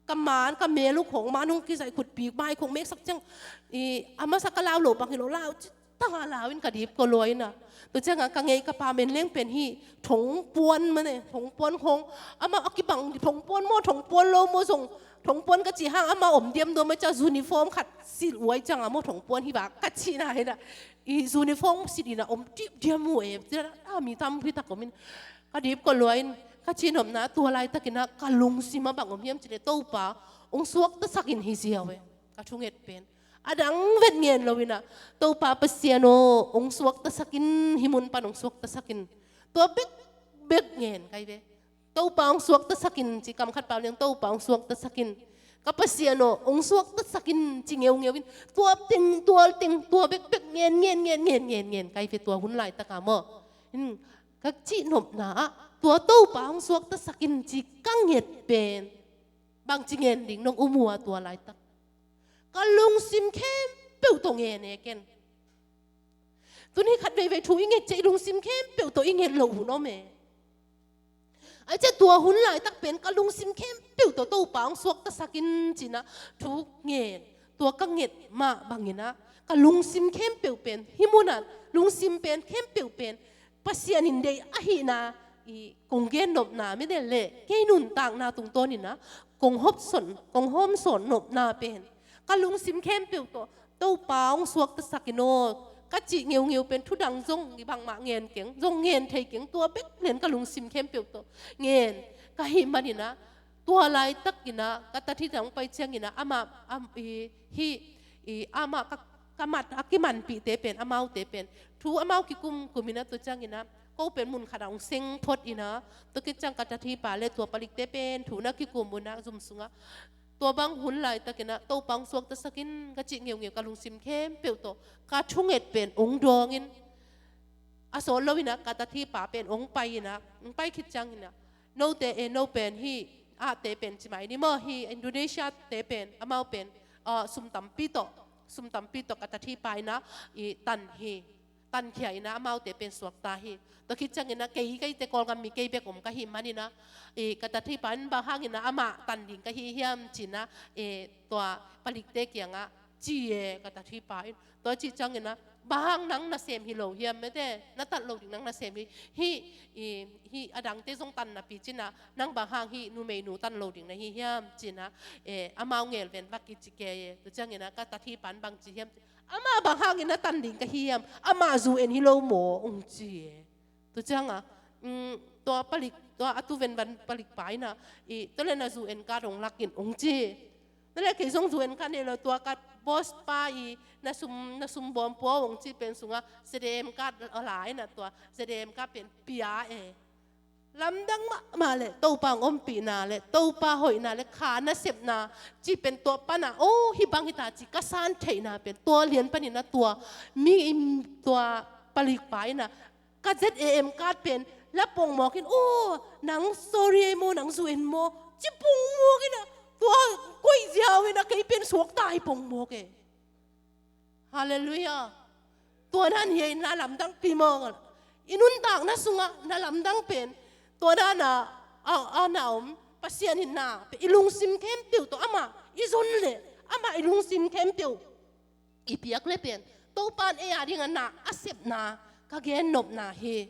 ka man, ka mel uh khawng man hong kizaih, khutpi mai khawng meksak ciang, i, a masa ka lau lo bang hi lo, lau cih tanga lau in ka dip ko lua inah. Tua ciangah ka ngei ka pa men leng pen hih thongpuan mane, thongpuan khawng, amah a kibang, thongpuan maw, thongpuan lo maw zong, thongpuan ka cih hang amah om diam dua mah ciang uniform khat silh uh ahi ciangah maw, thongpuan hi vak ka cihna inah. I uniform silh inah om dipdiam uh e, ciah a mi tampi tak om in. Ka dip ko lua in, ka cihnopna tua laitakinah ka lungsim ah bang om hiam cih leh Topa hong suaktasak in hi ziau e, ka thunget pen. A dang vet ngen lo inah, Topa Pasian aw, hong suaktasak in, hih mun pan hong suaktasak in. Tua bekbek ngen kai ve. Topa hong suaktasak in, ci kam khat pau leng, Topa hong suaktasak in. Ka Pasian aw, hong suaktasak in, ci ngeungeu in. Tua teng, tua teng, tua bekbek ngen, ngen, ngen kai ve tua hun laitakah maw. In, ka cihnopna ah, tua Topa hong suaktasak in, ci ka nget pen. Bangci ngen ding nong um uh a tua laitak. Ka lungsim khempeuh tawh ngen e ken. Tuni khat veivei thu i nget ciang i lungsim khempeuh tawh i nget loh hun om e. Ahi ciang tua hun laitak pen ka lungsim khempeuh tawh Topa hong suaktasak in ci-inah thu ngen. Tua ka nget mah banginah ka lungsim khempeuh pen, hih munah lungsim pen khempeuh pen Pasian in deih ahihna i kong gen nopna mede leh kei nuntakna tungtawninah kong hawmsawn, kong hawmsawn nopna pen ka lungsim khempeuh tawh Topa hong suaktasak in aw ka cih ngeungeu pen, thudang zong i bangmah ngen keng, zong ngen thei keng, tua bek len ka lungsim khempeuh tawh ngen ka hih maninah, tua laitakinah ka tat hih dang pai cianginah amah, am, i, hih, i, amah ka, ka mat a kimanpihte pen, amaute pen thu amau kikumkuminah, tua cianginah ko pen mun khat ah hong seng phot in ah, tua khit ciang ka tate pa le tua palikte pen thu na kikum un ah zum sungah, tua bang hun laitakin ah Topa hong suaktasak in ka cih ngeungeu ka lungsim khempeuh tawh ka thunget pen hong dawng in, a sawt lo in ah ka tate pa pen hong pai in ah, hong pai khit ciangin ah, note e, no pen hih ahte pen ci mai ni maw, hih Indonesia-te pen amau pen, ah, sum tampi tawh, sum tampi tawh ka tate pa in ah i tan hi, tankhia in ah amaute pen suakta hi. Tua khit ciangin ah kei, keite Kawlgam mi kei bek om ka hih manin ah, i ka tate pa in bang hangin ah amah tan ding ka hi hiam ci-in ah, i tua palikte kiangah ci e ka tate pa in. Tua cih ciangin ah, bang hang nang nasem hi lo hiam, mete, na tan lo ding nang nasem hi, hih, i, hih a dangte zong tan napi cin ah, nang bang hang hih numeinu tan lo ding na hi hiam ci-in ah, e, amau ngelven vak i ci kei e. Tua ciangin ah ka tate pa in bang ci hiam, amah bang hangin na tan ding ka hi hiam, amah zu en hi lo maw, hong ci e. Tua ciangah, mm, tua palik, tua a tu venvan palik pa in ah, i, tua le na zu en card hong lak in, hong ci. Tua le kei zong zu en card nei lo, tua ka boss pa i, na sum, na sum bawm pua hong cih pen sungah Z A M card a la in ah, tua Z A M card pen pia e. Lamdang mahmah leh Topa hong ompihna le Topa hoihna le kha nasepna cih pen tua pan ah, oh, hih bang hi ta ci ka san theihna pen tua lian panin ah tua mi in, tua palik pa in ah ka Z A M card pen la pongmawk in, oh, nang sorry ei maw, nang zu en maw, ci pongmawk in ah, tua koih ziau in ah kei pen suakta hi pongmawk e. Halleluiah. Tua dan hi e, na lamdangpi mawk a. I nuntakna sungah na lamdang pen tua dan a, a, a na om, Pasian in na pen i lungsim khempeuh tawh amah i zon leh, amah i lungsim khempeuh i piak le pen Topa in ei a dingah na a sepna ka gennopna hi.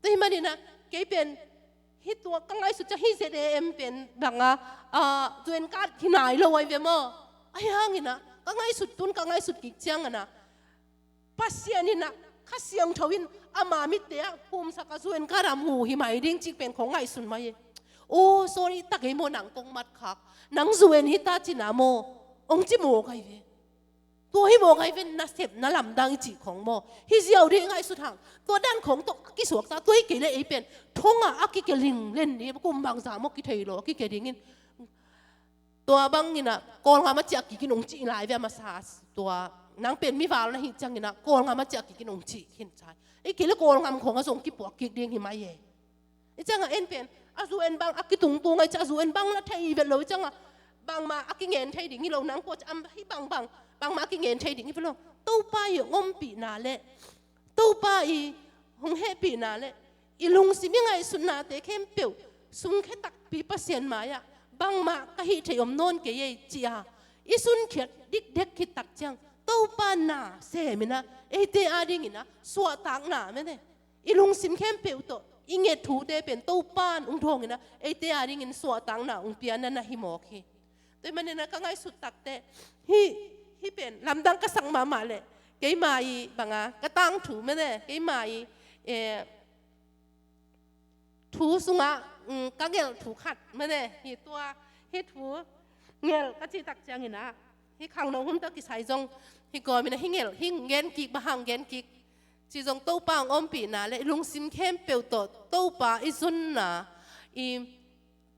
Tua hih manin ah kei pen hih tua ka ngaihsut ciang hih Z A M pen bang a, ah, zu en card hi nai lo ahi ve maw. Ahi hangin ah ka ngaihsut tun ka ngaihsut kik ciangin ah Pasian in ah Kha Siangtho in ama mitte ah pumsak a zu en card a mu hi mai ding cih pen kong ngaihsun mai e. Oh, sorry, tak ei maw, nang kong matkhak, nang zu en hi ta ci-in ah maw, hong ci mawk ahi ve. Tua hi mawk ahi ve, nasepna lamdang i cih khong maw. Hih ziau ding i ngaihsut hang. Tua dan khong tawh a kisuakta, tua hi kei leh ei pen thong ah a kike ling len ni, kum bangzah maw kithei lo a kike ding in. Tua bangin ah Kawlgam ah ciah kik in hong cih lai ve a masa. Tua nang pen mival na hih ciangin ah Kawlgam ah ciah kik in hong cih khin cai. Ei kei leh Kawlgam khong ah zong kipuak kik ding hi mai e. I ciangah en pen a zu en bang a kitungtung a, i ciah a zu en bang na thei vet lo, i ciangah bangmah a kingen thei ding hi lo, nang kua ciah am hi bang bang, bangmah a kingen thei ding hi vet lo. Topa i hong ompihna le Topa i hong hehpihna le i lungsim i ngaihsutnate khempeuh sungkhia takpi Pasian mai-ah bangmah ka hih theih om nawn kei ei ci-a i sunkhiat dikdek khit tak ciang Topa na sem in ah eite a dingin ah suahtakna mene. I lungsim khempeuh tawh i nget thute pen Topa in hong dawng in ah eite a dingin suahtakna hong piakna na hi mawk hi. Tua hih manin ah ka ngaihsut takteh hih, hih pen lamdang ka sak mahmah leh keima i bang a ka tangthu mene, keima i, eh, thu sungah, mm, ka ngelh thu khat mene, hih tua, hih thu ngelh ka cih tak ciangin ah hih khangno hun tawh kisai zong hih kawmin ah hih ngelh, hih gen kik, bang hang gen kik cih zong Topa hong ompihna le i lungsim khempeuh tawh Topa i zonna, i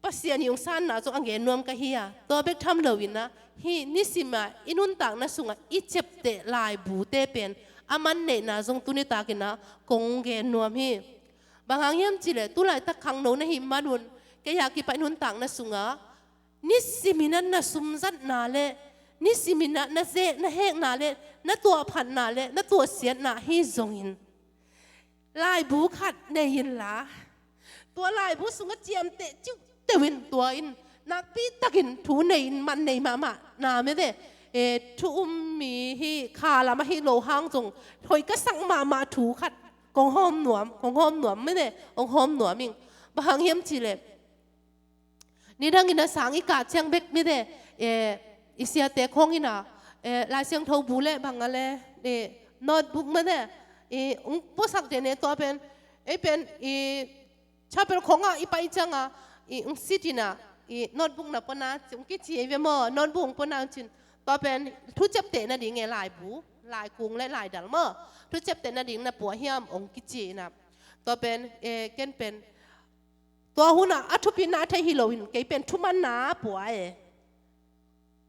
Pasian i hong sanna zong a gen nuam ka hi a, tua bek tham loin ah hih nisim a i nuntakna sungah i ciapteh laibute pen a man neihna zong tuni takin ah kong gen nuam hi. Bang hang hiam cih leh tu laitak khangno na hih manun kei a kipan i nuntakna sungah nisimin ah na sumzatna le nisimin ah na ze-, na hekna le na tuahphatna le na tuahsiatna hi zongin laibu khat nei inla, tua laibu sungah ciamteh ciuhteuh in, tua in nakpi takin thu nei in man nei mahmah na mene, eh, thu um mi hi, kha lam ahi lo hang zong hoih ka sak mahmah thu khat kong hawm nuam, kong hawm nuam mene, kong hawm nuam ing. Bang hang hiam cih leh nidangin ah sang i kah ciang bek mite, eh, i siate khawngin ah, eh, Lai Siangtho bu le bang a le, eh, notebook mite, eh, hong puasak den e, tua pen, ei pen, eh, chapel khawngah i pai ciangah, eh, hong sit in ah, eh, notebook na puana, hong kici ei ve maw, notebook hong puana cin, tua pen thu ciapteh nading e, laibu, laikung le laidal maw, thu ciapteh nading na pua hiam hong kici in ah. Tua pen, eh, ken pen, tua hunah a thupina thei hi loin kei pen thumanna pua e.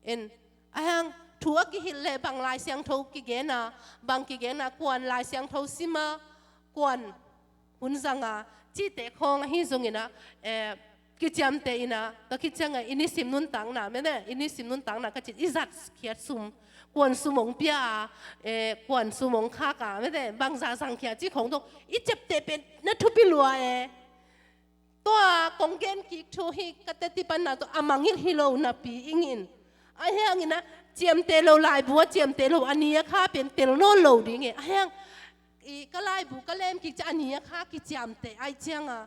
En, a hang thu a kihilh leh bang Lai Siangtho kigena, bang kigena, kuan Lai Siangtho sima, kuan hun zanga, cihte khawng ahi zongina, eh, kiciamteh ina, tua khit cianga i nisim nuntakna, mene, i nisim nuntakna ka cih, i zat khiat sum, kuan sum hong pia a, eh, kuan sum hong khak a, mene, bangza zang khia cih khawng dong, i ciapteh pen na thupi lua e. Tua kong gen kik thu hi ka teti panna tua a mangngilh hi lo napi ingin. A hiangina ciamteh lo laibu a ciamteh lo a ni a kha pen tel nawn lo ding e. A hiang i ka laibu ka lem kik ciang a ni a kha kiciamteh ai cianga.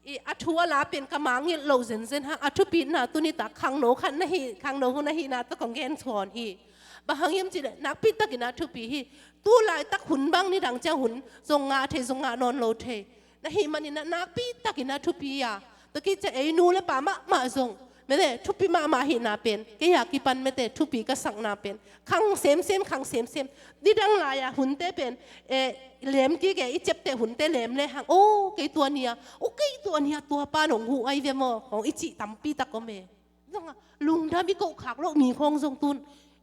I a thu a la pen ka mangngilh lo zenzen hang a thupina tuni ta khangno khat na hi, khangno hun na hi na ta kong gen thawn hi. Bang hang hiam cih leh nakpi takin a thupi hi. Tu laitak hun bang nidang ciang hun zong ngah thei, zong ngah nawn lo thei. Na hih manin a nakpi takin a thupi a. Tua khit ciang ei nu le pa mahmah zong. Mete thupi mahmah hihna pen. Kei a kipan mete thupi ka sakna pen. Khang semsem, khang semsem. Nidang lai-a hunte pen. Eh, lem kik e, i ciapteh hunte lem le hang. Oh, kei tua ni a. Oh, kei tua ni a, tua pa nong huh ai ve maw. Hong i cih tampi tak om e. Zong a, lungdam i koh khak loh mi khawng zong tun.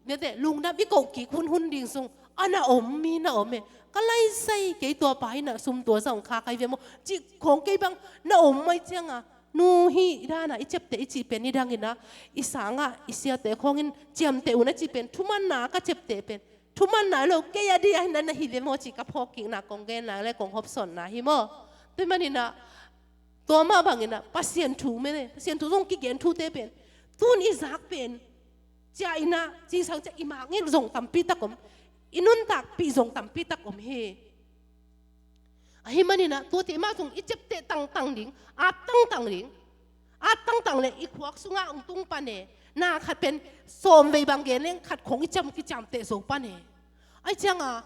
Mete, lungdam i koh kik hunhun ding zong. A na om, mi na om e. Ka laisai kei tua pa hi na sum tua zong khak ai ve maw. Cih khawng kei bang na om mai cianga. Nu hi i dana i ciapteh i cih pen i dangina. I sanga, i siate khawngin ciamteh un a cih pen. Thumanna ka ciapteh pen. Thumanna lo kei a di a hi na na hi ve maw cih ka phawk kikna kong genna le kong hopsawnna hi maw. Tua hi manina. Tua mah bangina, Pasian thu mene, Pasian thu zong kigen thute pen. Tun i zak pen. Cia ina, cisang cia i mangngilh zong tampi tak om. I nuntakpih zong tampi tak om hi. Ahi manina, tuate mah zong i ciapteh tangtang ding, at tangtang ding. At tangtang le i khuak sungah ung tung pan e. Na khat pen, sawm vei bang gen leng khat khong i ciam kiciamteh zo pan e. Ai cianga,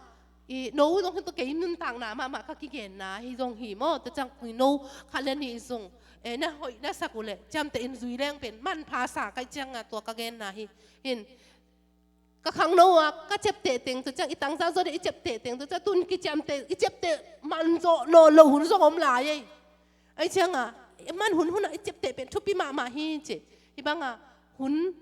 i no zong hi tua kei nuntakna mahmah ka kigenna hi zong hi maw, tua ciang i no khat le nih zong, eh, na hoih na sak uh leh, ciamteh in zui leng pen, manpha sa kai cianga tua ka genna hi. Hin, ka khangno a, ka ciapteh teng tua ciang, i tangzak zaw deh i ciapteh teng tua ciang, tun kiciamteh, i ciapteh man zaw, no lo hun zong om lai ei. Ai cianga, man hun huna i ciapteh pen, thupi mahmah hi ci. Hi banga, hun,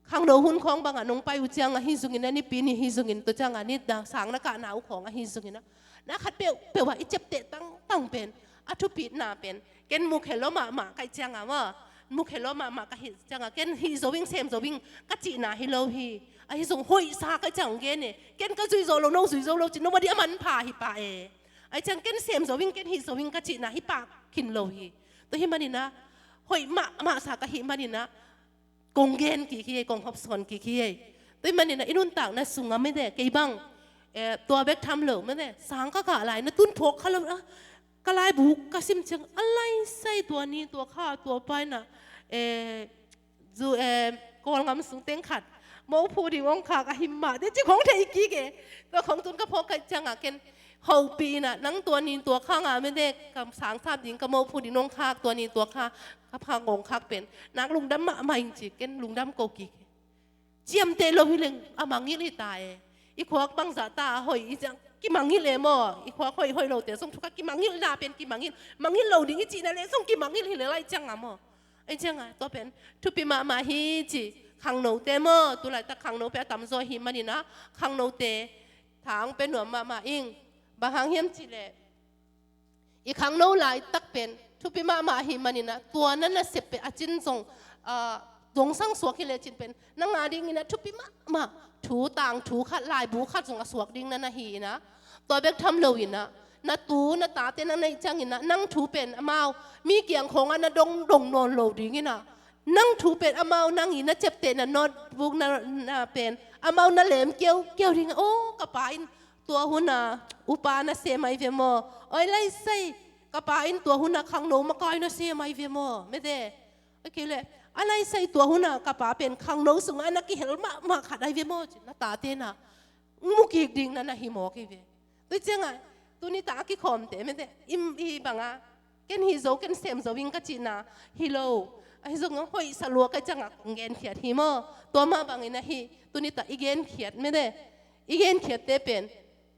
khangno hun khawng bangah nong pai uh ciangah hi zongin a nipi nih hi zongin tua ciangah nidang sang na kahna uh khawngah hi zongin ah na khat peuhpeuh ah i ciapteh tangtang pen a thupitna pen ken mukhia lo mahmah ka hih ciangah maw, mukhia lo mahmah ka hih ciangah ken hih zo ing sem zo ing ka cihna hi lo hi. Ahi zong hoihsa ka hih ciang gen e, ken ka zui zo lo no zui zo lo cih nobody a manpha hi pah e. Ahi ciang ken sem zo ing ken hih zo ing ka cihna hi pah khin lo hi. Tua hi maninah hoih mahmahsa ka hih maninah kong gen kik hi ei, kong hopsawn kik hi ei. Tua hi maninah i nuntakna sungah mete kei bang, eh, tua bek tham lo mete sang ka kah lai na tun phawk kha lo ah, ka laibu ka sim ciang a laisai tua ni tua kha tua paina, eh, zu, eh, Kawlngam sung teng khat mophu ding hong khak ahi mah te ci khong thei kik e. Tua khong tun ka phawk ka hih ciangah ken hopih inah nang tua ni tua kha ngah mete ka sang sap ding ka mophu ding nong khak tua ni tua kha ka phak ngong khak pen nak lungdam mahmah ing ci ken lungdam ko kik. Ciamteh lo hi leng a mangngilh hi ta e. I khuak bangzah ta a hoih i ciang kimangngilh e maw. I khuak hoih hoih lote zong thuka kimangngilhna pen kimangngilh, mangngilh lo ding i cihna le zong kimangngilh hi le lai ciangah maw. Ahi ciangah tua pen thupi mahmah hi ci khangnote maw. Tulaitak khangno pen a tamzaw hi maninah khangnote thang pen nuam mahmah ing. Bang hang hiam cih leh i khangno laitak pen thupi mahmah ahi maninah tua na nasep pen a cin zong, ah, dongsang suak hi lecin pen nang a dinginah thupi mahmah thu tangthu khat laibu khat zong a suak ding na na hi inah tua bek tham lo inah na tu na tate na neih cianginah nang thu pen amau mi kiang khawngah na dongdong nawn lo dinginah nang thu pen amau nang i na ciapteh na notebook na, na pen amau na lem kiaukiau dingah aw ka pa in tua huna upa na sem ai ve maw? Oi laisai ka pa in tua huna khangno makai na sem ai ve maw? Mete. Oi kei le a laisai tua huna ka pa pen khangno sungah na kihel mahmah khat ai ve maw? Ci na tate na mu kik ding na na hi maw kei ve. Tua ciangah tuni ta a kikhawmte mete i, i bangah ken hi zo ken sem zo ing ka cihna hi lo. Ahi zongah hoihsa lua ka hih ciangah kong genkhiat hi maw? Tua mah bangin ahi tuni ta i genkhiat mete i genkhiatte pen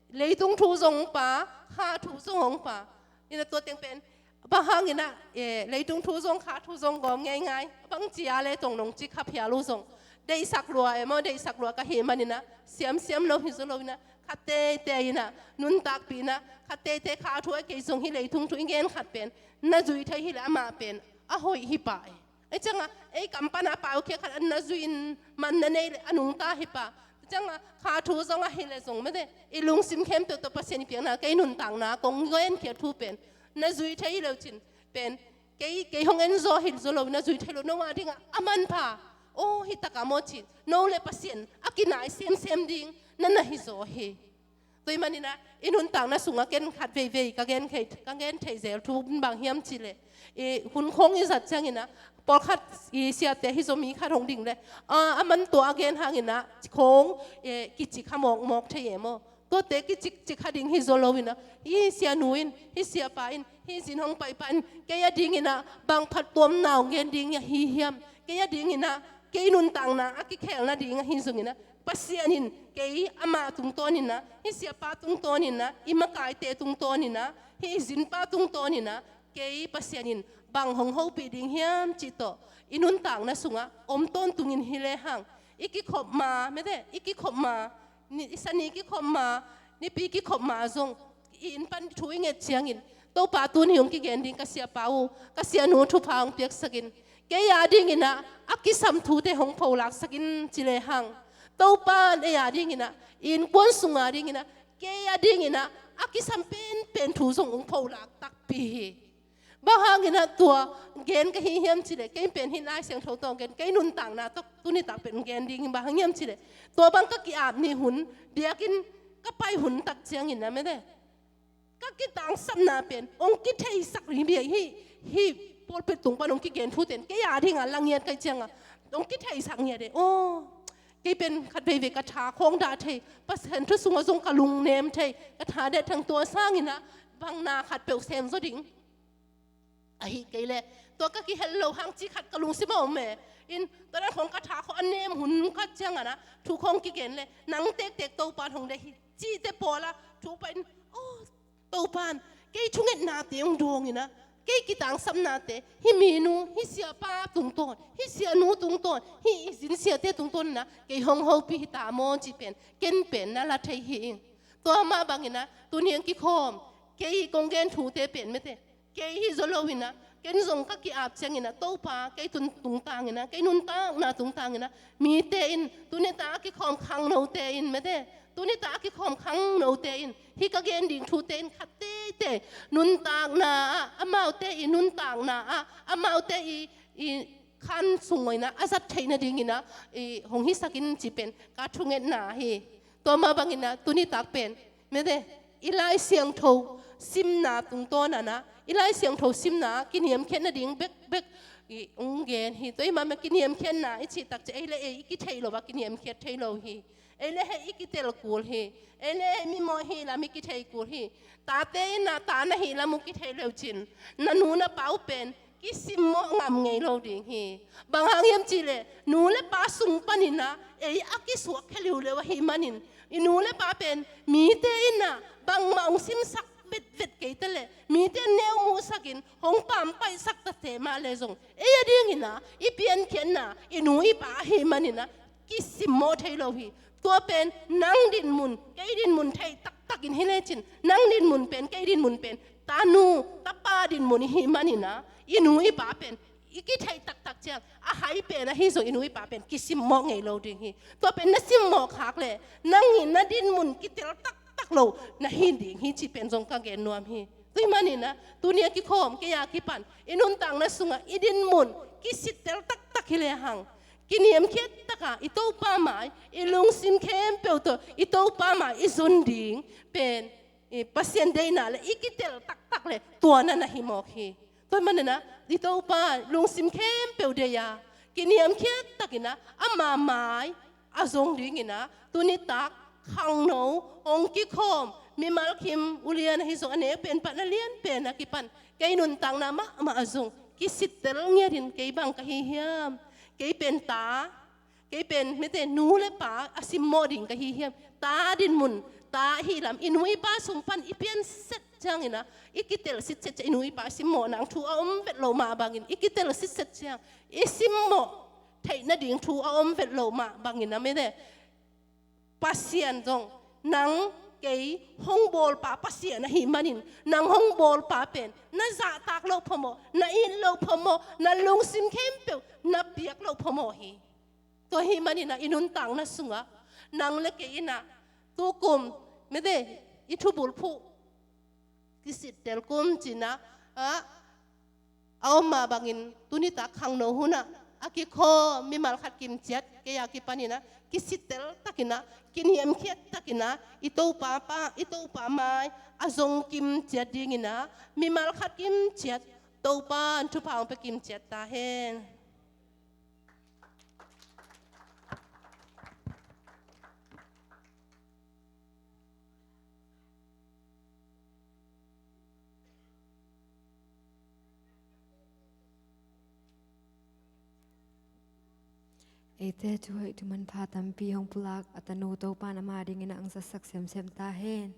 leitung thu zong hong pa, kha thu zong hong pa. Ina tua teng pen bang hangin ah, eh, leitung thu zong, kha thu zong gawm ngeingai, bang cia le tong nong ci kha phial uh zong, deihsak lua emaw, deihsak lua ka hih manin ah siamsiam lo hi zaw lo ina, khat teitei ina nuntakpih ina, khat teitei kha thu a, kei zong hih leitung thu i gen khat pen na zui thei hi leh amah pen a hoih hi pah e. Ei ciangah ei kam pana pau khia khat an na zui in man na nei leh a nungta hi pah. Ciangah kha thu zong ahi leh zong mete, i lungsim khempeuh tawh Pasian i piakna, kei nuntakna kong genkhiat thu pen na zui thei hi lo cin pen, kei, kei hong en zaw hi zaw lo, na zui thei lo, no a dingah a manpha, aw, hi takah maw cin, no le Pasian a kinai semsem ding na na hi zaw hi. Tua ahih manin ah i nuntakna sungah ken khat veivei ka gen thei, ka gen thei zel thu bang hiam cih leh, i hun khawng i zat ciangin ah, pawlkhat i siate hi zaw, mi khat hong ding leh, a, a man tua a gen hangin ah khawng, eh, kicik kha mawkmawk thei emaw. Tuate kicikcik kha ding hi zaw lo ina, hih sianu in, hih siapa in, hih zin hong paipah in kei a dingin ah bang phattuamna hong gen ding ahi hiam? Kei a dingin ah, kei nuntakna a kikhel nading ahi zongin ah, Pasian in kei amah tungtawnin ah, hih siapa tungtawnin ah, i makaite tungtawnin ah, hih zinpa tungtawnin ah, kei Pasian in bang hong hopih ding hiam cih tawh i nuntakna sungah om tawntungin hi lehang, i kikhop ma, mete, i kikhop ma, ni, i sani kikhop ma, nipi kikhop ma zong, i inn pan thu i nget ciangin, Topa, tuni hong kigen ding ka siapa uh, ka sianu thupha hong piaksak in, kei a dingin ah a kisam thute hong pholaksak in ci lehang, Topa in ei a dingin ah, i innkuan sung a dingin ah, kei a dingin ah a kisam penpen thu zong hong pholak takpi hi. Bang hangin ah tua gen ka hi hiam cih leh, kei pen hih Lai Siangtho tawh gen, kei nuntakna tawh tuni tak pen gen ding hi. Bang hang hiam cih leh, tua bang ka ki-ap ni hun, biakinn ka pai hun tak ciangin ah mete, ka kitangsapna pen hong kitheisak rih bia hi. Hih pulpit tung pan hong kigen thute in kei a dingah la ngiat ka hih ciangah hong kitheisak ngiat e. Aw, kei pen khat veivei ka tha khawng dah thei, Pasian thu sungah zong ka lungnem thei, ka tha deh thang, tua sangin ah bang na khat peuh sem zaw ding ahi kei leh, tua ka kihel lo hang cih khat ka lungsim ah om e. In, tua dan khawng ka tha khawng a nem hun khat ciangin ah thu khawng kigen leh, nang tektek Topa in hong deih hi cihte pawl ah thu pai in, aw, Topa in kei thungetnate hong dawngin ah, kei kitangsapnate, hih minu, hih siapa tungtawn, hih sianu tungtawn, hih i zin siate tungtawnin ah kei hong hopih hi ta maw cih pen ken pen na la thei hi ing. Tua mah bangin ah tuni hong kikhawm, kei kong gen thute pen mete, kei hi zaw lo ina, ken zong ka ki-ap ciangin ah, Topa, kei tun tungtangin ah, kei nuntakna tungtangin ah, mite in, tuni tak a kikhawm khangnote in mete, tuni tak a kikhawm khangnote in, hih ka gen ding thute in khat teitei, nuntakna ah, amaute i nuntakna ah, amaute i, i khan sung in ah a zat theih nadingin ah, i hong hisak in cih pen ka thungetna hi. Tua mah bangin ah tuni tak pen mete, i Lai Siangtho simna tungtawn in ah, i Lai Siangtho simna ah kiniamkhiat nading bekbek i hong gen hi. Tua ahih manin kiniamkhiatna i cih tak ciang ei le ei i kitheih lo a kiniamkhiat thei lo hi. Ei le hei i kitel kul hi. Ei le hei mimawh hi lam i kithei kul hi. Tate in ah ta na hi lam uh kithei le uh cin, na nu na pa uh pen kisimmawh ngam ngei lo ding hi. Bang hang hiam cih leh, nu le pa sung panin ah ei a kisuak khia liuleu ahih manin, i nu le pa pen mite in ah bangmah hong simsak vetvet kei ta leh, mite in neu muhsak in hong pampaihsak ta teh mah leh zong, ei a dingin ah i piankhiatna i nu i pa ahih manin ah kisimmawh thei lo hi. Tua pen nang dinmun, kei dinmun theih taktak in hi lecin, nang dinmun pen, kei dinmun pen, tanu tapa dinmun i hih manin ah, i nu i pa pen i kitheih taktak ciang, a hai pen ahi zong i nu i pa pen kisimmawh ngei lo ding hi. Tua pen na simmawh khak leh, nang in na dinmun kitel taktak lo na hi ding hi cih pen zong ka gen nuam hi. Tua ahih manin ah tuni a kikhawm, kei a kipan, i nuntakna sungah i dinmun kisittel taktak hi lehang, kiniamkhiat tak a i Topa mai, i lungsim khempeuh tawh i Topa mai i zon ding pen, i Pasian deihna leh i kitel taktak leh tua na na hi mawk hi. Tua ahih manin ah i Topa lungsim khempeuh deih a, kiniamkhiat takin ah ama mai a zong dingin ah, tuni tak khangno hong kikhawm mimal kim ulian ahi zong, a nek pen pan a lian pen a kipan, kei nuntakna mahmah ah zong kisittel ngiatin, kei bang ka hi hiam? Kei pen ta, kei pen mite nu le pa a simmawh ding ka hi hiam? Ta dinmun, ta ahih lam i nu i pa sung pan i pianset ciangin ah, i kitel sitset ciang, i nu i pa simmawh nang thu a om vet loh mah bangin, i kitel sitset ciang i simmawh theih nading thu a om vet loh mah bangin ah, mede, Pasian zong nang kei hong bawlpa Pasian ahih manin, nang hong bawlpa pen na zahtak loh phamawh, na it loh phamawh, na lungsim khempeuh na piak loh phamawh hi. Tua ahih manin ah i nuntakna sungah nang le kei in ah tukum, mede, i thubulphuh kisittel kum cih ah, ah, a om mah bangin tuni tak khangno hun ah a kikhaw mimal khat kimciat kei a kipanin ah kisittel takin ah, kiniamkhiat takin ah, i Topa pa, i Topa mai a zong kimciat dingin ah mimal khat kimciat Topa in thupha hong pia kimciat ta hen. Eite thuhoih thumanpha tampi hong pulak a tanu Topa in ama dingin ah hong zatsak semsem ta hen.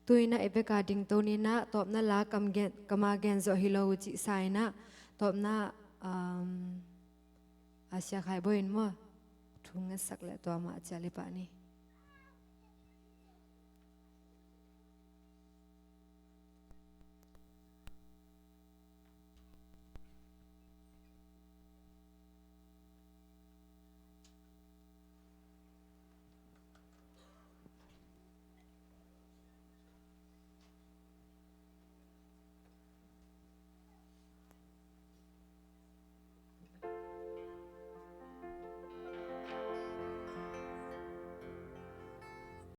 Tu-in ah i bek a dingto ni-in ah tawpna la kam gen, kam a gen zawh hi lo uh cih sa-in ah tawpna, um, Asia Khai Bawi in maw, thu ngetsak leh tua mah cial i pah ni.